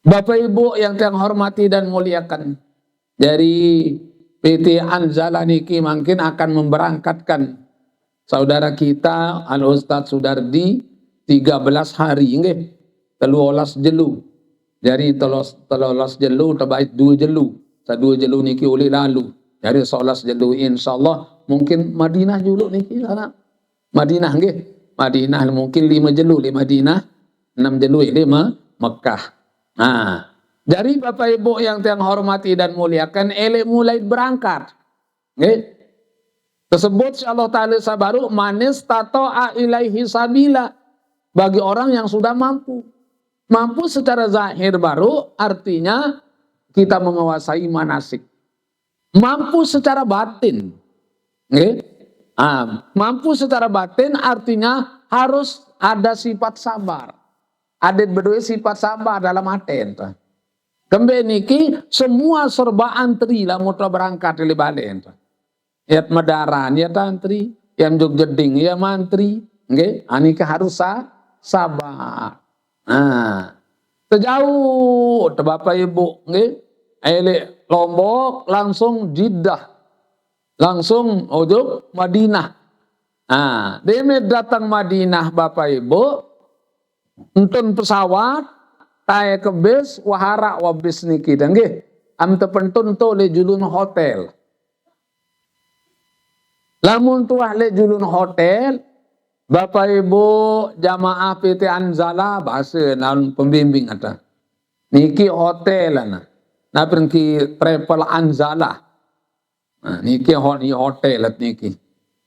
Bapak Ibu yang tiang hormati dan muliakan, dari P T Anzala niki mungkin akan memberangkatkan saudara kita Al Ustaz Sudardi tiga belas hari, nggih. Telu olas jelo. Jari telos-, telu olas jelo tebait due jelo. Saq due jelo niki uleq lalo. Jari seolas jelo, insyaallah mungkin Madinah juluq niki, anak. Madinah, nggih. Madinah mungkin lime jelo leq Madinah, enem jelo leq Me-, Mekah. Nah, jari Bapak Ibu yang tiang hormati dan muliakan, eleq mulai berangkat. Nggih. Tersebut, insyaallah taala, saq baruq, "Man istata'a ilaihi sabila." Bagi orang yang sudah mampu. Mampu secara zahir baruq artinya kita menguasai manasik. Mampu secara batin. Nggih. Ah, mampu secara batin artinya harus ada sifat sabar. Adeqn bedoe sifat sabar dalem aten to. Kembeq niki semua serba antri lamun to berangkat leq bale to. Yat medaran, yat antri, yat juk jeding, yat mantri. Nggih, ah, niki harus sa-, sabar. Nah, tejauq to Bapak Ibu, nggih. Ai leq Lombok langsung Jeddah. Langsung ojok Madinah. Nah, deme dateng Madinah, Bapak Ibu, entun pesawat, tae ke bis, wah araq wah bis niki de, nggih. Am tepentun to leq julun hotel. Lamun tuah leq julun hotel, Bapak Ibu jamaah P T Anzala, base naun pembimbing ata. Niki hotel ana. Napi niki travel Anzala. Nah, niki ho-, ni hotel niki.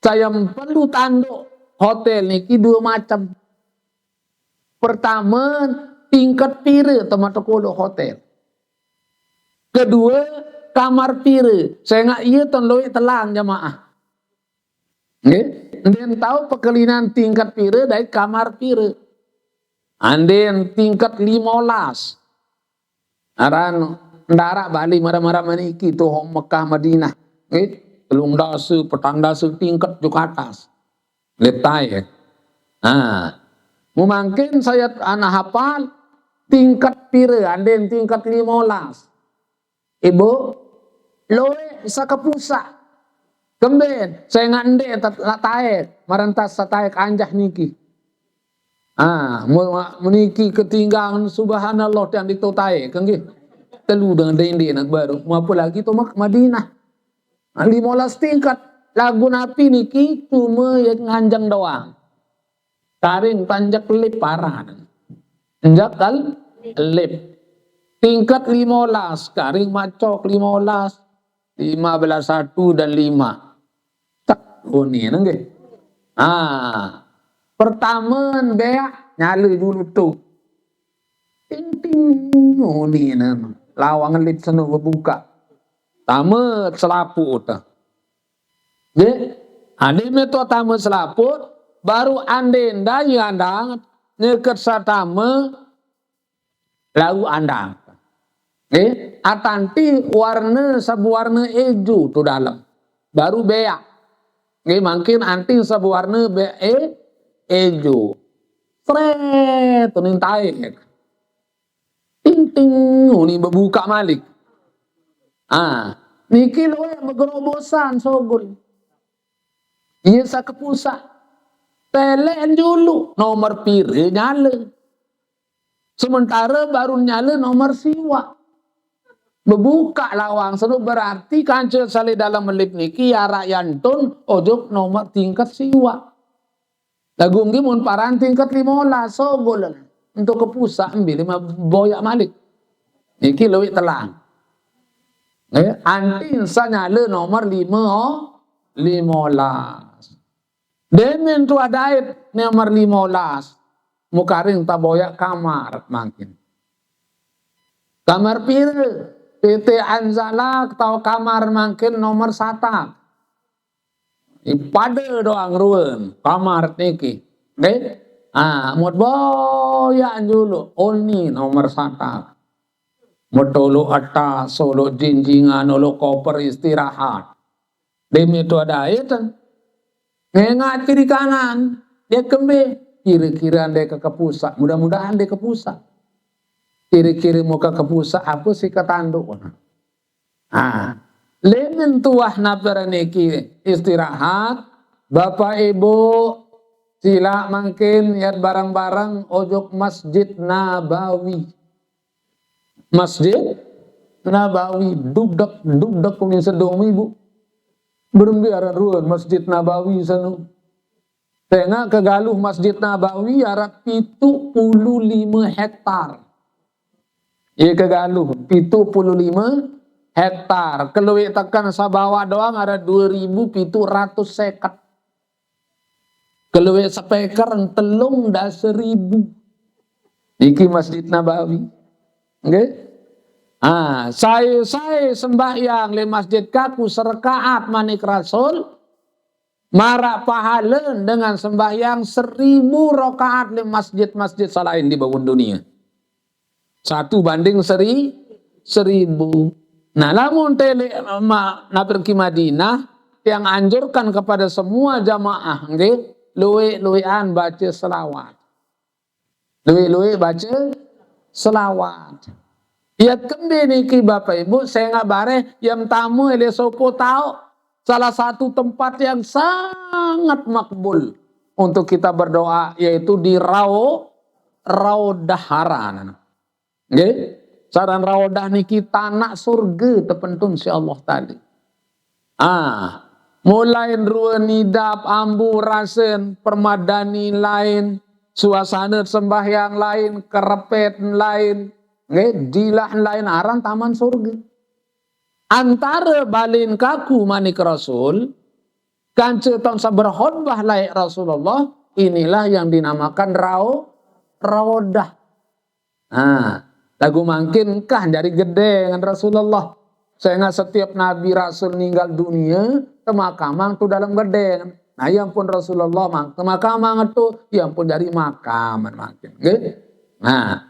Saya perlu tanduk hotel niki due macem. Pertame, tingkat pire temate koloq hotel. Kedue, kamar pire. Sengaq ie ton lueq telang jamaah. Nggih, ndeqn tao pekelinan tingkat pire dait kamar pire. Andin tingkat lime olas. Aran ndaraq Bali maraq-maraq meniki to Mekah Madinah. Nggih, telung dase, petang dase tingkat juk atas. Leq tae. Nah. Mangkin saya anak hafal tingkat pire, andin tingkat limolas. Ibu, loe saka pusak. Kemben, saya nggak ndek tat-, la taek, marentas sa taek anjah niki. Ah, mu-, meniki ketinggalan subhanallah yang ditotaek, nggih. Telu dengan dende nak baru, mau apa lagi to Mak-, Madinah. Nah, limolas tingkat. Lagu napi niki cuma ya nganjeng doang. Karing tanjak lip parah. Tanjak kal lip. Tingkat limolas, karing macok limolas, lima belas satu dan lima. Tak, oh ni nggih. Ah, pertama beak nyala dulu tu. Ting ting, oh ni lawang lip seno bebuka. Tamat selaput. Nggih. Ade meto tamat selaput, baru andin daya andang, nyeket satama, lau andang. Nggih. Atanti warna sabuwarna ejo tu dalam. Baru beak. Nggih, mangkin anting sabuwarna be-, e-, ejo. Sret, tu nintai. Ting ting, oh, ni bebuka malik. Ah, niki loe begerobosan sogol. Iya saka pusak. Telek dulu nomor pire nyala. Sementara baru nyala nomor siwa. Bebuka lawang seno berarti kanca sale dalam lip niki arak yantun ojok nomor tingkat siwa. Lagu nggih mun paran tingkat limolas, sogol. Untuk ke pusak, ambil lima boyak malik. Niki luwih telang. Eh, anting sa nyala nomor lima, oh, limolas. Demen tu adait nomor limolas. Mukaring taboyak kamar mangkin. Kamar pire? P T Anzala atau kamar mangkin nomor satak. Pada doang ruan kamar niki. Nggih? Ah, mut boyak julu. Oni nomor satak. Mut ulu atas, ulu jinjingan, ulu koper istirahat. Demi tu adait. Ngengak kiri kanan. Dia kembe. Kira-kira dia ke kepusak. Mudah-mudahan dia kepusak. Kira-kira muka kepusak apa sih ketanduk. Ah, lemen tuah naper niki istirahat, Bapak Ibu, sila mangkin yat bareng-bareng ojok Masjid Nabawi. Masjid Nabawi, dugdek, dugdek kuning sedung Ibu. Berembiaran ruan Masjid Nabawi sanu. Tengah kegaluh Masjid Nabawi arat pitu puluh lima hektar. Iya kegaluh, pitu puluh lima hektar. Keluwih tekan sabawa doang ada dua ribu pitu ratus seket. Keluwih sepeker telung dasa ribu. Niki Masjid Nabawi. Nggih? Ah, sae-sae sembahyang le masjid kaku serakaat manik Rasul, marak pahala dengan sembahyang seribu rakaat di masjid-masjid salain di bawun dunia. Satu banding seri-, seribu. Nah, lamun tele ma-, naper ki Madinah, yang anjurkan kepada semua jamaah, nggih, luwe-luwean baca selawat. Luwe-luwe baca selawat. Ya kembe niki Bapak Ibu, saya nggak bareh, yang tamu ele sopo tahu salah satu tempat yang sangat makbul untuk kita berdoa, yaitu di Rau-, Raudah Haran. Nggih? Saran Raudah niki tanah surga tepentun si Allah tadi. Ah, mulai rua nidap, ambu rasen, permadani lain, suasana sembahyang lain, kerepet lain, nggih, dilah lain, aran taman surga. Antara balin kaku manik Rasul, kanca tong sa berkhotbah laik Rasulullah, inilah yang dinamakan rau-, raudah. Nah, lagu mangkin kah jari gedeng Rasulullah. Sehingga setiap Nabi Rasul ninggal dunia, temakamang tu dalam gedeng. Nah, yang pun Rasulullah mang, temakamang tu, yang pun jari makam mangkin. Nggih? Nah,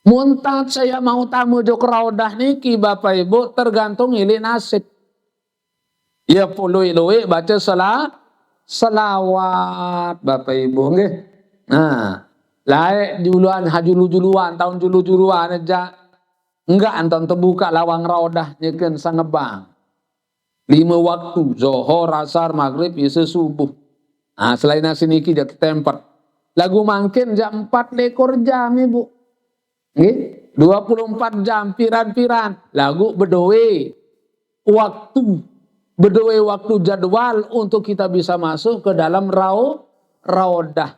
muntat saya mau tamu jok raudah niki, Bapak Ibu, tergantung ilik nasib. Ya, puluh luwe baca sela-, selawat, Bapak Ibu, nggih. Nah, lae juluan, ha julu-juluan, taun julu-juluan aja. Enggak, anton tebuka lawang Raudhah nyeken sangebang. Lime waktu, Zohor, Asar, Maghrib, Isya, Subuh. Nah, selain nasi niki jatuh tempet. Lagu mangkin jam empat lekor jam, Ibu. Nggih, dua puluh empat jam piran-piran. Lagu bedoe waktu, bedoe waktu jadwal untuk kita bisa masuk ke dalam rau-, Raudhah.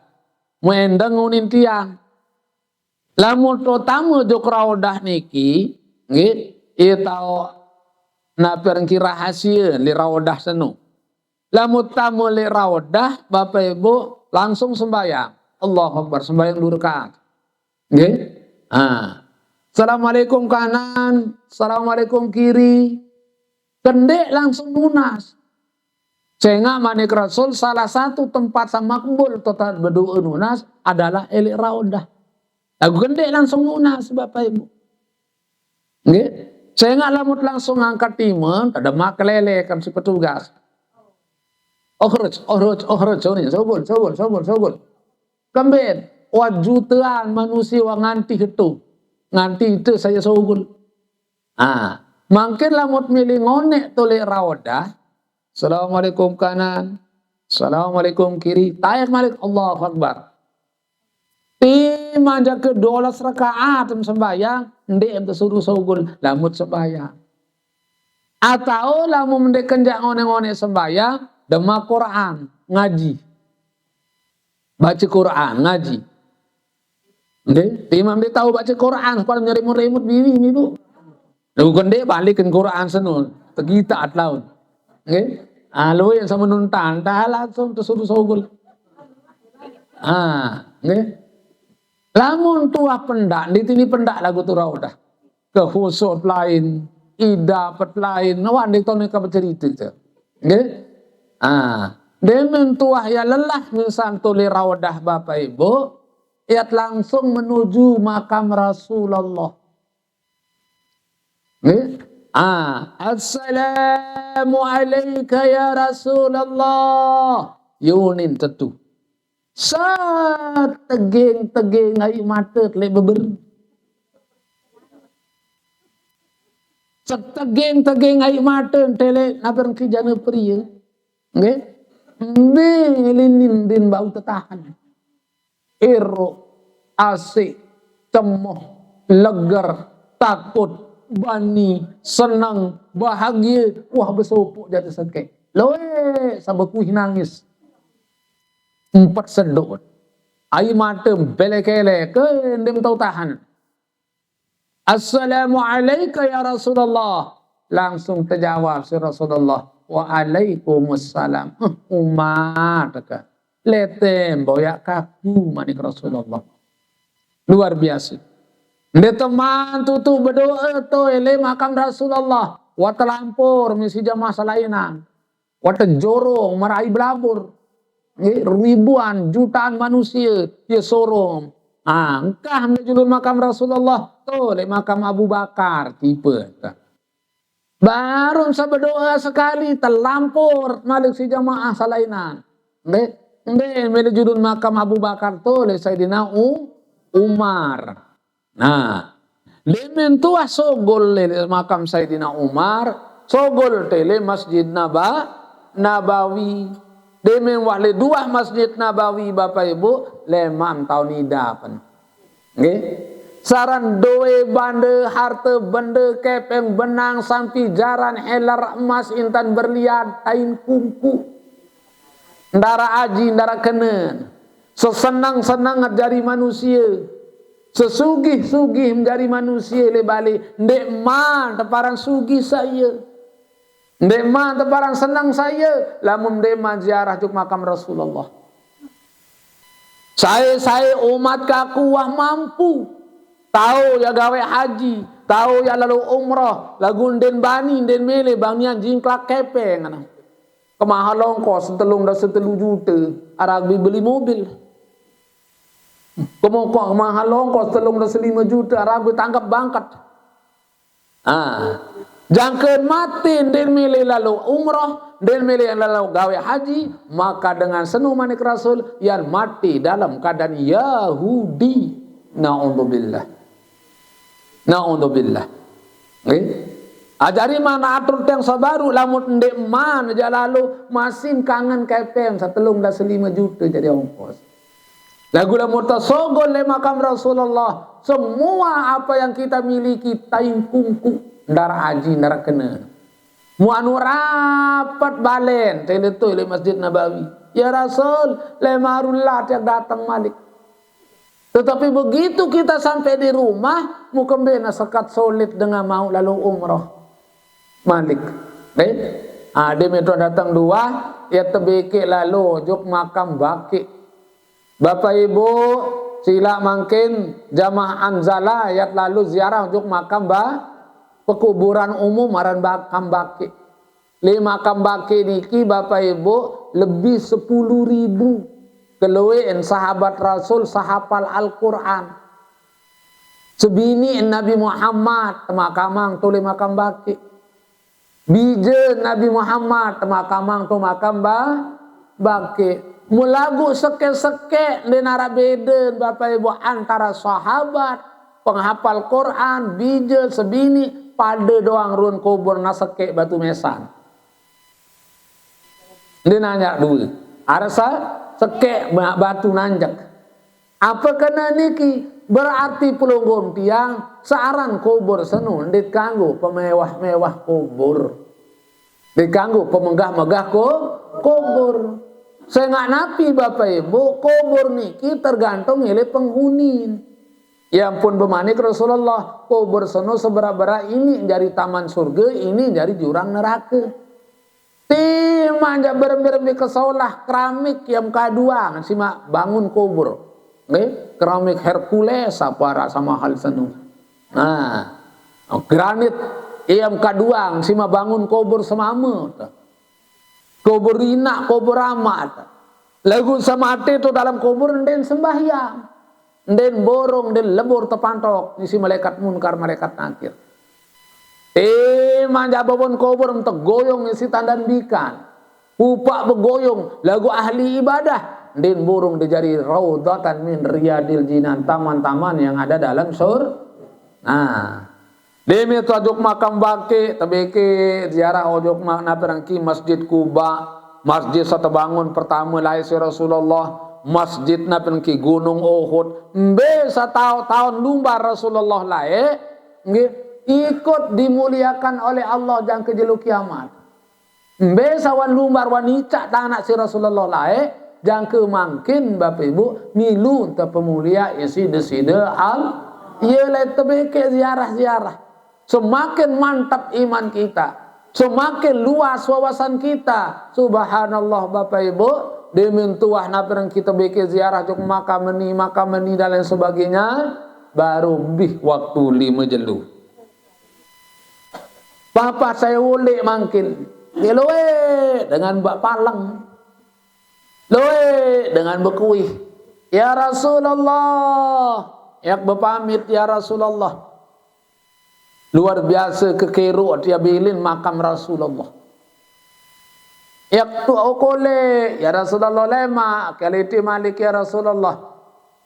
Muendeng unin tiang. Lamun to tame jok Raudhah niki, nggih, iye tao napi aran ki rahasie li Raudhah seno. Lamun tame li Raudhah, Bapak Ibu, langsung sembahyang. Allahu Akbar, sembahyang dua rakaat. Nggih. Ah. Assalamualaikum kanan, assalamualaikum kiri. Kendek langsung nunas. Sehingga manik Rasul, salah satu tempat sa makbul total berdoa nunas adalah elik Raudhah. Lagu kendek langsung nunas, Bapak Ibu. Nggih. Sehingga lamun langsung angkat timun, ada makelele kan si petugas. Ohroj, ohroj, ohroj, sogol, sogol, sogol, sogol. Kemben, wah jutaan manusia wah nganti itu. Nganti itu saya sogol. Ah, mangkin lamun milih ngonek tolek Raudhah. Assalamualaikum kanan. Assalamualaikum kiri. Taek malik, Allahu Akbar. Ti manjake dua belas rakaat sembahyang, ndek em tesuruh sogol, lamun sembahyang. Atau lamun ndek kenjak ngonek-ngonek sembahyang, demak Quran, ngaji. Baca Quran, ngaji. Nggih, ti imam dia tahu baca Quran, pada nyerimut-rimut bibi, Ibu. Lagu kendek balik ke Quran seno, tegita at laun. Nggih. Ah, lu yang sama nuntan, dah langsung tesuruh sogol. Ah, nggih. Lamun tuah pendak, di sini pendak lagu tu Raudhah. Kehusut lain, idapet lain, wah, di tone ka bercerita tu. Nggih. Ah, demen tuah ya lelah misal tolek Raudhah Bapak Ibu, iat langsung menuju makam Rasulullah. Nggih. Ah, "Assalamu alaika ya Rasulullah." Yunin tetu. Sategeng-tegeng ai mate telek beber. Setegeng-tegeng ai mate telek naber ki jana pria. Nggih. Mbe linin din bau tetahan. Ero, asik, cemoh, leger, takut, bani, senang, bahagia, wah, besopok jati sekek. Loe, sabe kuih nangis. Empat sedot. Ai mate belek-elek, ke ndem tau tahan. "Assalamu alaika ya Rasulullah." Langsung terjawab si Rasulullah, "Wa alaikumussalam." "Eh, umat ke. Letem boyak kaku," manik Rasulullah. Luar biasa. Nde teman tutu berdoa to ele makam Rasulullah. Wa telampur misi jamaah salainan. Wate jorong, marai belabur. Nggih, ribuan, jutaan manusia, ya sorong. Ah, engkah mele julun makam Rasulullah, to, le makam Abu Bakar, tipe. Baru sabedoa sekali, telampur, malik si jamaah salainan. Nggih, nggih, mele julun makam Abu Bakar, to, le Sayyidina U-, Umar. Nah, demen tuah sogol le makam Sayyidina Umar, sogol tele Masjid Naba-, Nabawi. Demen wah le duah Masjid Nabawi, Bapak Ibu, lemam taun idapen. Nggih. Saran doe bande, harte bende, kepeng benang, sampi jaran, helar emas, intan berlian, tain kungku. Ndara aji, ndara kenen. Sesenang-senang jari manusia. Sesugih-sugih jari manusia le balik. Ndek man teparan sugih saya. Ndek man teparan senang saya. Lamun ndek man ziarah juk makam Rasulullah. Sae-sae umat kaku wah mampu. Tau ya gawe haji, tau ya lalu umrah, lagu nden bani, nden mele, bang nian jingklak kepeng, ana. Kemahal ongkos telung dasa telu juta, araq bi beli mobil. Kemokok kemahal ongkos telung dasa lima juta, araq bi tangkep bangket. Ah, Jangken mate ndeq mele lalo umrah, ndeq mele lalo gawe haji, maka dengan seno manik Rasul, yan mate dalam keadaan Yahudi. Naudzubillah. Naudzubillah. Nggih. Ajari mana atur tiang sabaru, lamun ndeq man jaq lalo, masin kangen kepeng setelung dase lime jute jadi ongkos. Laguq lamun tesogol leq makam Rasulullah, semua apa yang kita miliki taing kungku, ndara aji, ndara kene. Muanu rapet balen, tele tu leq Masjid Nabawi. Ya Rasul, leq marun lah tiang dateng malik. Tetapi begitu kita sampai di rumah, mukembena sekat sulit dengan mau lalu umroh malik. Eh? Ade meto dateng dua, ya tebeke lalu juk makam baki. Bapak Ibu, sila mangkin jamaah Anzala yat lalu ziarah juk makam ba pekuburan umum aran makam baki. Leq makam baki niki, Bapak Ibu, lebih sepuluh ribu kelueqn sahabat Rasul sehapal Al-Quran. Sebiniqn Nabi Muhammad temakamang to leq makam baki. Bije Nabi Muhammad temakamang to makam ba-, baki. Melaguq sekeq-sekeq ndeq naraq beden, Bapak Ibu, antara sahabat, penghafal Quran, bije, sebiniq, pade doang ruen kubur nasekeq batu mesan. Ndeq nanjak due. Arsa sekeq ba-, batu nanjak. Ape kene niki? Berarti pelungguh tiang searan kubur seno ndeq kanggo pemewah-mewah kubur. Ndeq kanggo pemegah-megah ku-, kubur. Sengaq napi, Bapak Ibu, kubur niki tergantung leq penghuni. Ya ampun, bemanik Rasulullah, kubur seno seberaq-beraq ini jari taman surge, ini jari jurang nerake. Timaq jaq berembe-rembe kesolah keramik yam kaduang simaq bangun kubur. Nggih, keramik Hercules apa araq samahal seno. Nah, granit yam kaduang simaq bangun kubur semame. Kubur inaq, kubur amaq. Laguq semate to dalam kubur ndeqn sembahyang. Ndeqn burung, ndeqn lebur tepantok isiq malaekat Munkar, malaekat Nakir. Timaq jaq bebon kubur tegoyong isiq tandan bikan. Pupaq begoyong, laguq ahli ibadah, ndeqn burung, ndeq jari raudhatan min riyadil jinan, taman-taman yang ada dalam sur-, nah. Deme to ojok makam baki, tebeke ziarah ojok ma-, napi aran niki, Masjid Quba, masjid saq tebangun pertame laeq siq Rasulullah, masjid napi aran niki, Gunung Uhud, mbe saq taoq-taoq lumbar Rasulullah laeq, nggih, ikut dimuliakan oleh Allah jangke jelo kiamat. Mbe saq wan lumbar wan icaq tanaq siq Rasulullah laeq, jangke mangkin, Bapak Ibu, milu tepemulia isiq Deside Al-, iye laeq tebeke ziarah-ziarah. Semakin mantap iman kita, semakin luas wawasan kita. Subhanallah, Bapak Ibu, demen tuah napi aran niki tebeke ziarah juk makam meni, makam meni dan lain sebagainya, baru bih waktu lime jelo. Papa sai uleq mangkin. Ie lueq dengan baq paleng. Lueq dengan bekuih. "Ya Rasulullah." Yaq bepamit, "Ya Rasulullah." Luar biase kekeroq tie bilin makam Rasulullah. Yaq tuq ukoleq, "Ya Rasulullah, lemaq." Kaliti malik, "Ya Rasulullah."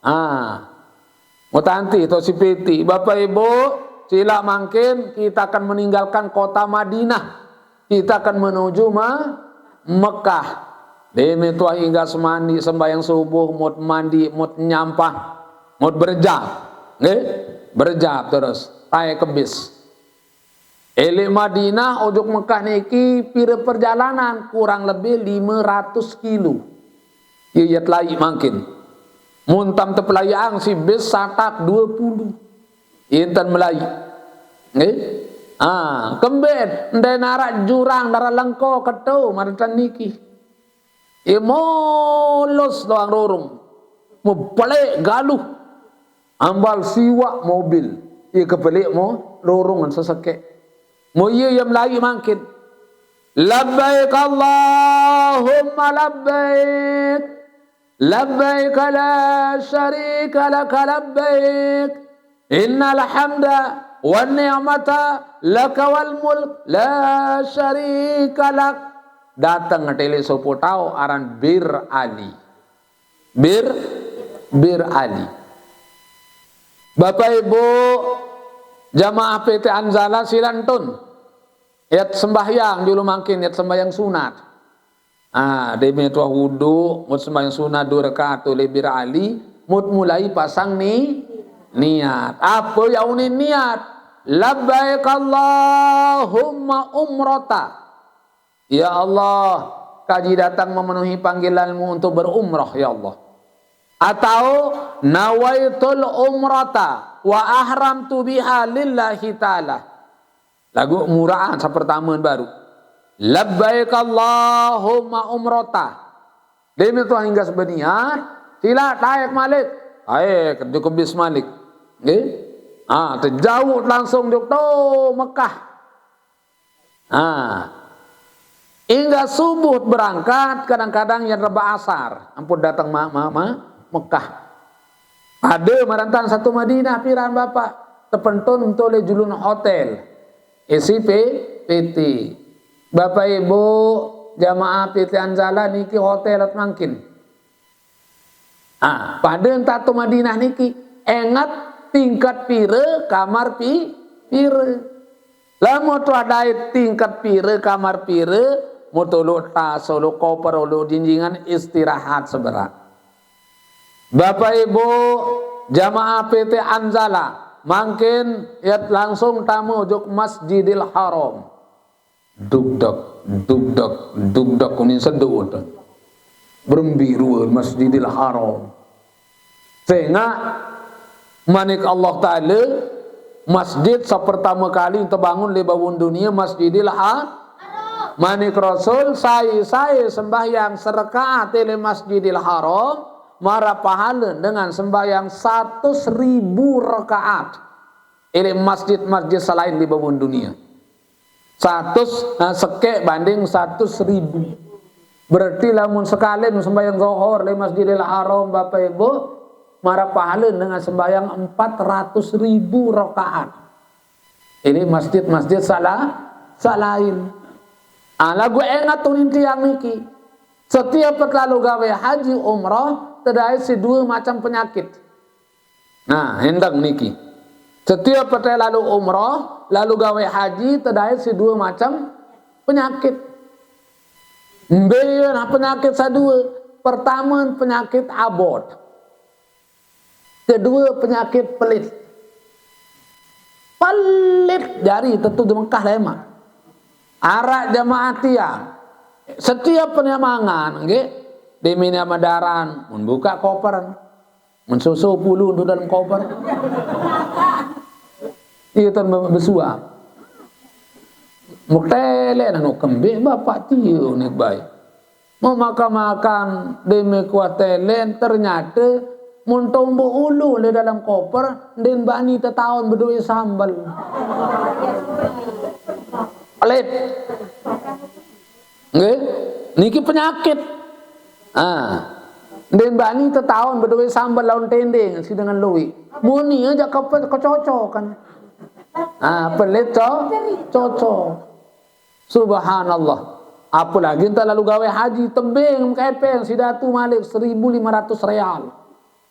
Ah. Mutanti to sipiti. Bapak Ibu, silaq mangkin kita akan meninggalkan kota Madinah. Kita akan menuju Ma-, Mekah. Deme tuah inggas mandi, sembahyang subuh, mut mandi, mut nyampah, mut berejap. Nggih? Berejap terus. Tae ke bis. Eleq Madinah ojok Mekah niki pire perjalanan? Kurang lebih lime ratus kilo. Ye, ye telaiq mangkin. Mun tam tepelaiqang siq bis satak due pulu. Inten melaiq. Nggih? Ah, kemben, ndeq naraq jurang, ndaraq lengko keto madetan niki. Ye mulus doang rurung. Mebeleq galuh. Ambal siwaq mobil. Ye kebeleq mo rurung sesekeq. Mo ye, ye melaiq mangkin. "Labbaik Allahumma labbaik. Labbaik la syarika laka labbaik. Innal hamda wan ni'mata lakal mulk la syarika lak. Dateng tele sopo tau aran Bir Ali. Bir, Bir Ali. Bapak Ibu, jamaah P T Anzala, sila ntun. Yat sembahyang julu mangkin, yat sembahyang sunat. Ah, deme tuah wudu, mut sembahyang sunat dua rakaat oleh Bir Ali, mut mulai pasang ni, niat. Apa ya unin niat? Labbaik Allahumma umrata. Ya Allah, kaji datang memenuhi panggilanmu untuk berumrah, ya Allah. Atau nawaitul umrata wa ahramtu biha lillahi ta'ala. Lagu muraan sapertama baru. Labbaik Allahumma umrata. Demi Tuhan hingga sebeniat, sila taek malik. Taek, cukup bis malik. Nggih. Ah, tejauh langsung juk to Mekah. Ah. Hingga subuh berangkat, kadang-kadang yang reba asar. Ampun datang ma, ma, ma, Mekah. Ada marantan satu Madinah piran Bapak. Tepentun untuk le julun hotel. Isi P, P T. Bapak Ibu, jamaah P T Anzala niki hotel at mangkin. Ah, pada entah tu Madinah niki. Engat tingkat pira, kamar pi, pira. Lamun tu adai tingkat pira, kamar pira, mutuluk tas, uluk koper, uluk jinjingan, istirahat seberat. Bapak Ibu, jamaah P T Anzala, mangkin yat langsung tamu juk Masjidil Haram. Dugdek, dugdek, dugdek, kuning sedut. Berembiru Masjidil Haram. Sehingga manik Allah Ta'ala, masjid sepertama kali terbangun di bawah dunia, Masjidil Haram. Manik Rasul, sai-sai sembahyang serakaat di Masjidil Haram, mara pahala dengan sembahyang seratus ribu rakaat. Ini masjid-masjid selain di bawah dunia. Seratus, eh, sekek banding seratus ribu. Berarti lamun sekali sembahyang zuhur di Masjidil Haram, Bapak Ibu, mara pahala dengan sembahyang empat ratus ribu rakaat. Ini masjid-masjid salah, salain. Ah, lagu engat tunin tiang niki. Setiap terlalu gawe haji umrah, tedai si dua macam penyakit. Nah, hendang niki. Setiap petai lalu umrah, lalu gawe haji, tedai si dua macam penyakit. Mbe nah penyakit sadua. Pertama penyakit abot. Kedua penyakit pelit. Pelit jari tentu di Mekah lemak. Arak jamaah tiang. Setiap penyamangan, nggih, di mina madaran, membuka koper. Mensusu pulu tu dalam koper. Iya tuan besuap. Muk telen anu kembik bapak tiu ni baik. Mau makan-makan demi kuah telen, ternyata mun tombok ulu le dalam koper, den bani tetaun bedoi sambal. Pelit. Nggih, niki penyakit. Ah. Den bani tetaun bedoi sambal laun tendeng si dengan lui. Muni aja kepe-, kecocokan. Ah, pelit co-, cocok. Subhanallah. Apalagi entah lalu gawe haji tebing kepeng si datu malik seribu lima ratus real.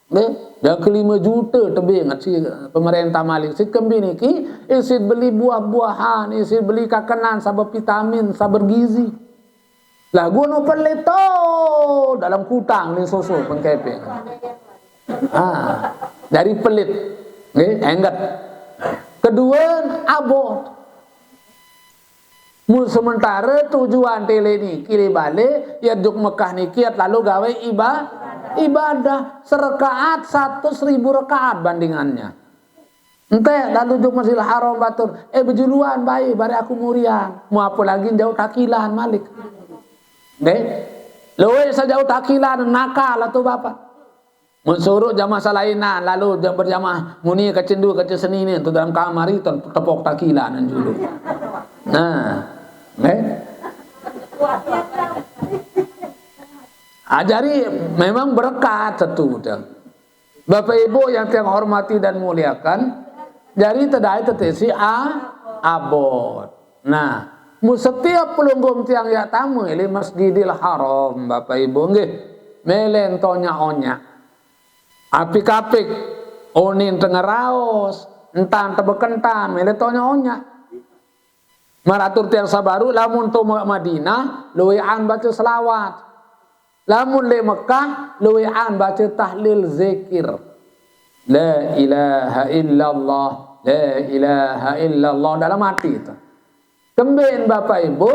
Nggih, dah ke lima juta tebing si pemerintah malik. Si kembi niki, isit beli buah-buahan, isit beli kakenan saber vitamin, saber gizi. Lah gua no pelit to dalam kutang ni susu pengkepeng. Ah, dari pelit. Nggih, enget. Kedua, abot. Mun sementara tujuan tele niki le balik, ya juk Mekah niki ya lalu gawe iba-, ibadah. Serekaat seratus ribu rekaat bandingannya. Ente lalu juk Masjidil Haram batur, eh, bejuluan baik, bare aku murian. Mau apa lagi jauh takilan malik. Deh, luwe sejauh takilan nakal atau bapak. Mensuruh jamaah salainan, lalu ja-, berjamaah muni kecil dua, kecil seni ni, tu dalam kamar itu tepok takilan julu. Nah, eh? Ajari memang berkat satu tu. Bapak Ibu yang saya hormati dan muliakan, jari tedai tetesi a-, abot. Nah, mu setiap pelungguh tiang yak tame le Masjidil Haram, Bapak Ibu, nggih, mele ento nyak-onyak. Apik-apik, unin te ngeraos, entan te bekentan, mele ento nyak-onyak. Maratur tiang sabaru, lamun to Madinah, luean baca selawat. Lamun le Mekah, luean baca tahlil zikir. La ilaha illallah, la ilaha illallah dalam hati itu. Kemben Bapak Ibu,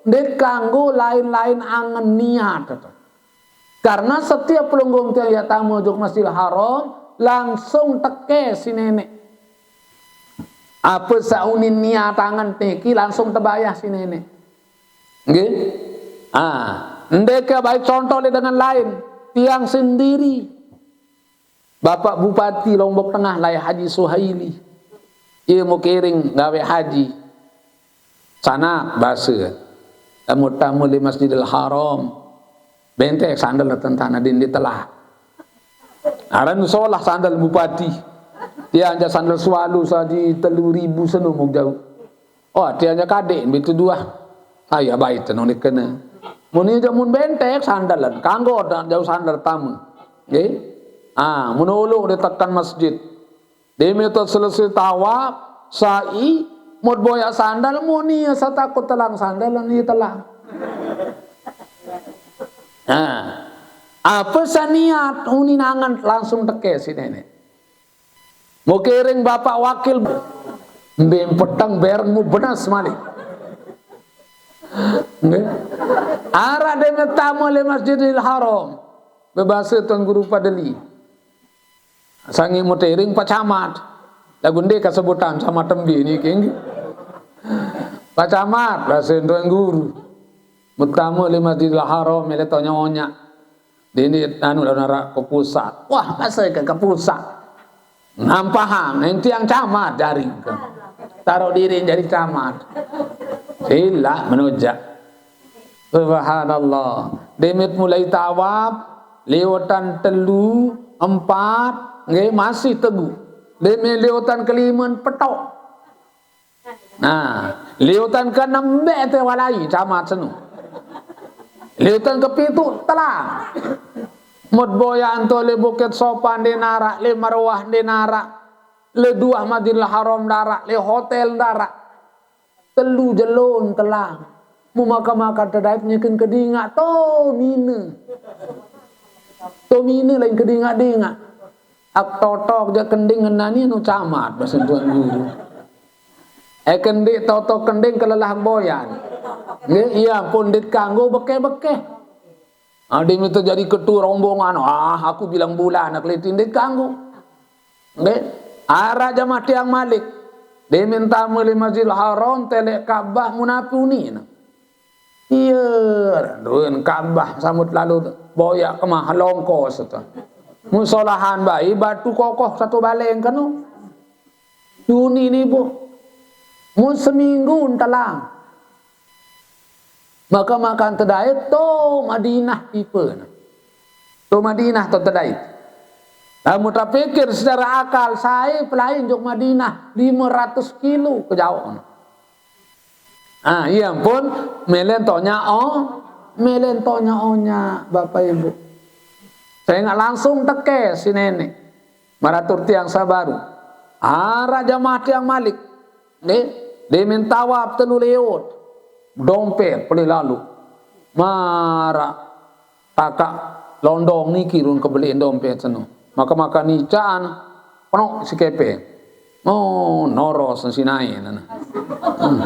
ndeq kanggo lain-lain angen niat itu. Karena setiap pelungguh tiang yak tame juk Masjidil Haram, langsung teke si nenek. Ape saq unin niat angen niki langsung tebayah si nenek. Nggih. Ah, ndeq ke baik contoh le dengan lain. Tiang sendiri. Bapak Bupati Lombok Tengah, lae Haji Suhaili. Ie mukiring gawe haji. Sanak base. Tame-tame le Masjidil Haram. Bentek sandal tentang nadin ditelah. Aran solah sandal bupati. Tiang jaq sandal swalu saji telu ribu seno mung jauh. Oh, tiang jaq kadek mbe tu duah. Ayo baik tenung dikene. Muni jaq mun bentek sandalan, kanggo dak jauh sandal tame. Nggih. Ah, mun uluk ditekan masjid. Deme to selesai tawaf, sa'i, mut boyaq sandal, muni setakut telang sandal, ni telang. Nah, ape saq niat unin angen langsung teke si nenek. Mukiring Bapak Wakil, mbe peteng berengmu benas malik. Nggih. Araq deme tame le Masjidil Haram. Bebase Tuan Guru Padeli. Sange mukiring Pak Camat. Lagu ndeq kesebutan sama tembi niki, nggih. Pak Camat, base Tuan Guru. Mut tame le Masjidil Haram, mele ento nyak-onyak. Dini anu laun araq ke pusat. Wah, masa ke, ke pusat. Nampahang, enti tiang camat jari. Taruh diri jadi camat. Silaq menujak. Subhanallah. Deme mulai tawaf, leotan telu, empat, nggih, masih teguh. Deme leotan kelimen petok. Nah, leotan keenem mbe te walai camat seno. Leotan kepitu telang. Mut boyaq ento le Bukit Sopan ndeq naraq, le Marwah ndeq naraq, le duah Masjidil Haram ndaraq, le hotel ndaraq. Telu jelo telang. Mu makan-makan tedait nyeken kedingak to mine. To mine lain kedingak-dingak. Ak totok jaq kending ngenani anu camat, base Tuan Guru. Eh, kending totok kending kelelah boyan. Nggih, iya pun ndeq kanggo bekeh-bekeh. Ade mite jadi ketua rombongan, ah, aku bilang bulan aku leti ndeq kanggo. Nggih, araq jamaah tiang malik. Deme tame le Masjidil Haram, teleq Ka'bah, munapi unine. Iye, duen Ka'bah samut lalu boyaq kemah longkos to. Musolahan bae batu kokoh satu baleng keno. Duni ni, Bu. Mun seminggu telang. Maka makan tedait to Madinah ipene. To Madinah to tedait. Lamun tapikir secara akal, sai pelain jok Madinah lime ratus kilo kejaoqne. Ah, iya pun mele ento nyak-o, mele ento nyak-onyak, Bapak Ibu. Sengaq langsung teke si nenek. Maratur tiang sabaru. Araq jamaah tiang malik. Nggih, deme tawaf telu leot. Dompet pelih lalu. Maraq takaq londong niki run kebeliq dompet seno. Maka-maka nicaan penok si kepeng. Oh, noros si nae nana. Hmm.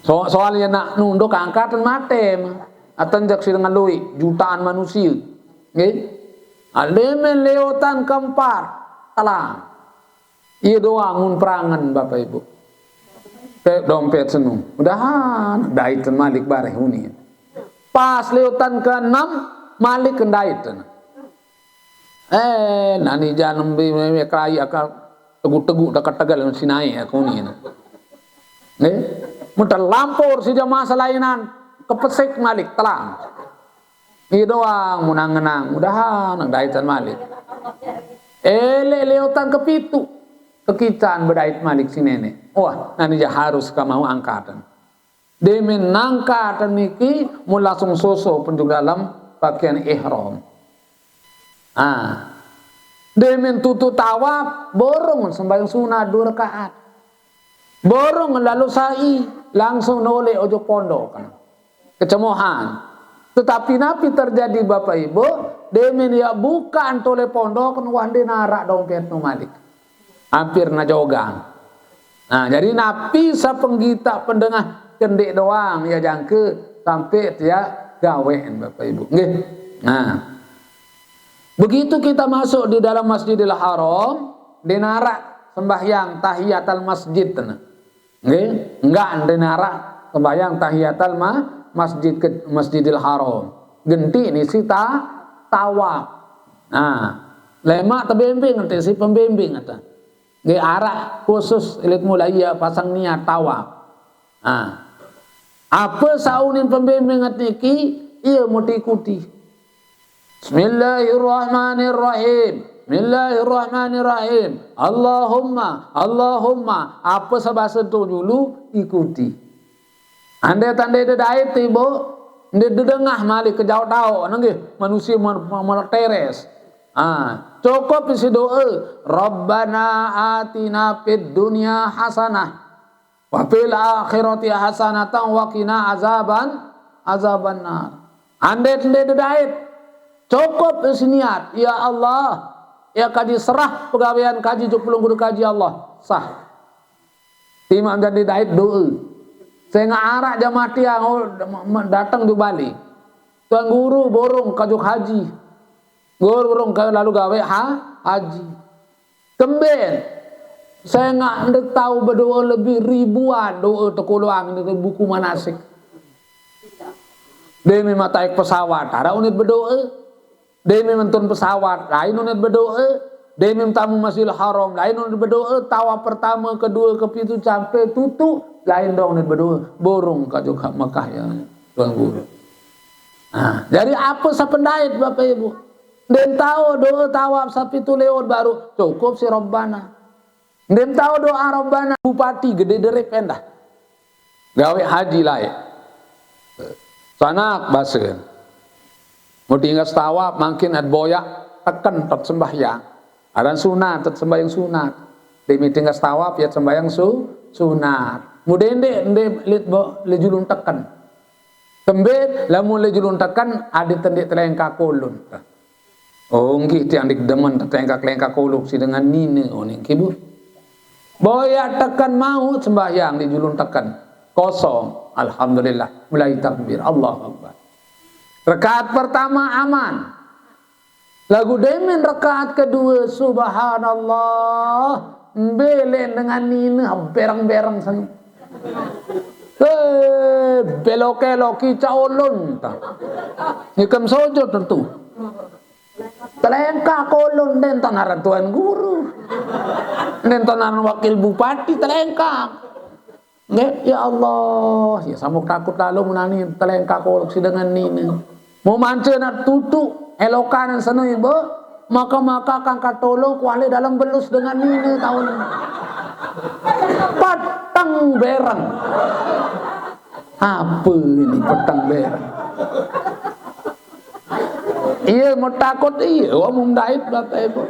So, soalnya nak nunduk angkatan matem. Atan jak sing ngelui jutaan manusia. Nggih. Aleme leotan keempat. Telang. Iye doang mun perangen, Bapak Ibu. Kayak dompet seno. Mudahan daiten malik bareh uni. Pas leotan keenam, malik kendaiten. Eh, nani janem bi meme kerai akal tegu-tegu dekat tegal si nae aku ni. Nggih. Mun telampur si jamaah selainan, kepesik malik, telang. Iye doang mun angen-angen, mudahan daiten malik. Eleq leotan kepitu. Tekican bedait malik si nenek. Wah, nani ja harus kamau angkatan. Demen nangkatan niki mun langsung soso penjuk dalam pakaian ihram. Ah. Demen tutu tawaf, borong sembahyang sunat dua rakaat. Borong lalu sa'i, langsung nole ojo pondok. Kecemohan. Tetapi napi terjadi Bapak Ibu, demen ya bukan tole pondok, wah nde narak dompet nu malik. Hampir najogang. Nah, jadi napi sapenggita pendengah kendek doang ya jangke sampai tia gawen Bapak Ibu. Nggih. Nah. Begitu kita masuk di dalam Masjidil Haram, nde narak sembahyang tahiyatal masjid. Nggih, enggak nde narak sembahyang tahiyatal ma-, masjid ke, Masjidil Haram. Genti ni si ta-, tawaf. Nah, lemak tebembing ente si pembimbing ente. Nggih arak khusus ilit mulai ya pasang niat tawaf. Nah, apa saunin pembimbing niki iya mau diikuti. Bismillahirrahmanirrahim. Bismillahirrahmanirrahim. Allahumma, Allahumma. Apa sebahasa tu dulu ikuti. Andai tandai dedait ibu, nde dedengah malik ke jauh tau, nggih manusia men-, men-, teres. Ah, cukup isi doa, Rabbana atina fid dunya hasanah wa fil akhirati hasanatan wa qina azaban, azaban nar. Andai tandai dedait, cukup isi niat, ya Allah, ya kaji serah pegawaian kaji juk pelunggur kaji Allah, sah. Tima jadi dait doa. Sehingga arak jamaah tiang, oh, datang di Bali. Tuan guru borong kajuk haji. Guru borong ka-, lalu gawe ha-, haji. Kemben. Sehingga nde tahu berdoa lebih ribuan doa tekuluang di buku manasik. Demi mataik pesawat, ada unit berdoa. Demi mentun pesawat, lain unit berdoa. Demi tamu Masjidil Haram, lain unit berdoa. Tawaf pertama, kedua, kepitu, sampai tutu, lain dong unit berdoa. Borong kajuk Mekah ya, Tuan Guru. Nah, jadi apa sapendait Bapak Ibu? Den tahu doa tawaf sapitu lewat baru cukup si Rabbana. Den tahu doa Rabbana bupati gede dere pendah. Gawe haji lae. Sanak basen. Mau tinggal tawaf mungkin ad boyak teken tet sembahyang. Aran sunat tet sembahyang sunat. Demi tinggal tawaf ya sembahyang su-, sunat. Mau dende nde lit bo-, le julung teken. Tembet lamun le julung teken ade tende telengka kolon. Oh, nggih tiang dik demen telengka-telengka kolok si dengan nine, oh, niki, Bu. Boyak teken mau sembahyang di julung teken. Kosong. Alhamdulillah. Mulai takbir. Allahu Akbar. Rakaat pertama aman. Lagu demen rakaat kedua, subhanallah. Mbelen dengan nine bereng-bereng sana. Eh, belok-kelok kica olon ta. Ngikem sujud tentu. Telengka kolon den tanaran Tuan Guru. Den tanaran wakil bupati telengka. Nggih, ya Allah, ya samuk takut lalu menani telengka kolok si dengan nini. Mau manca nak tutu elokanan seno ibu, maka-maka kangkat tolong kuali dalam belus dengan nini tahun. Peteng bereng. Apa ini peteng bereng? Iya, mau takut iya, wah mau mendait Bapak Ibu.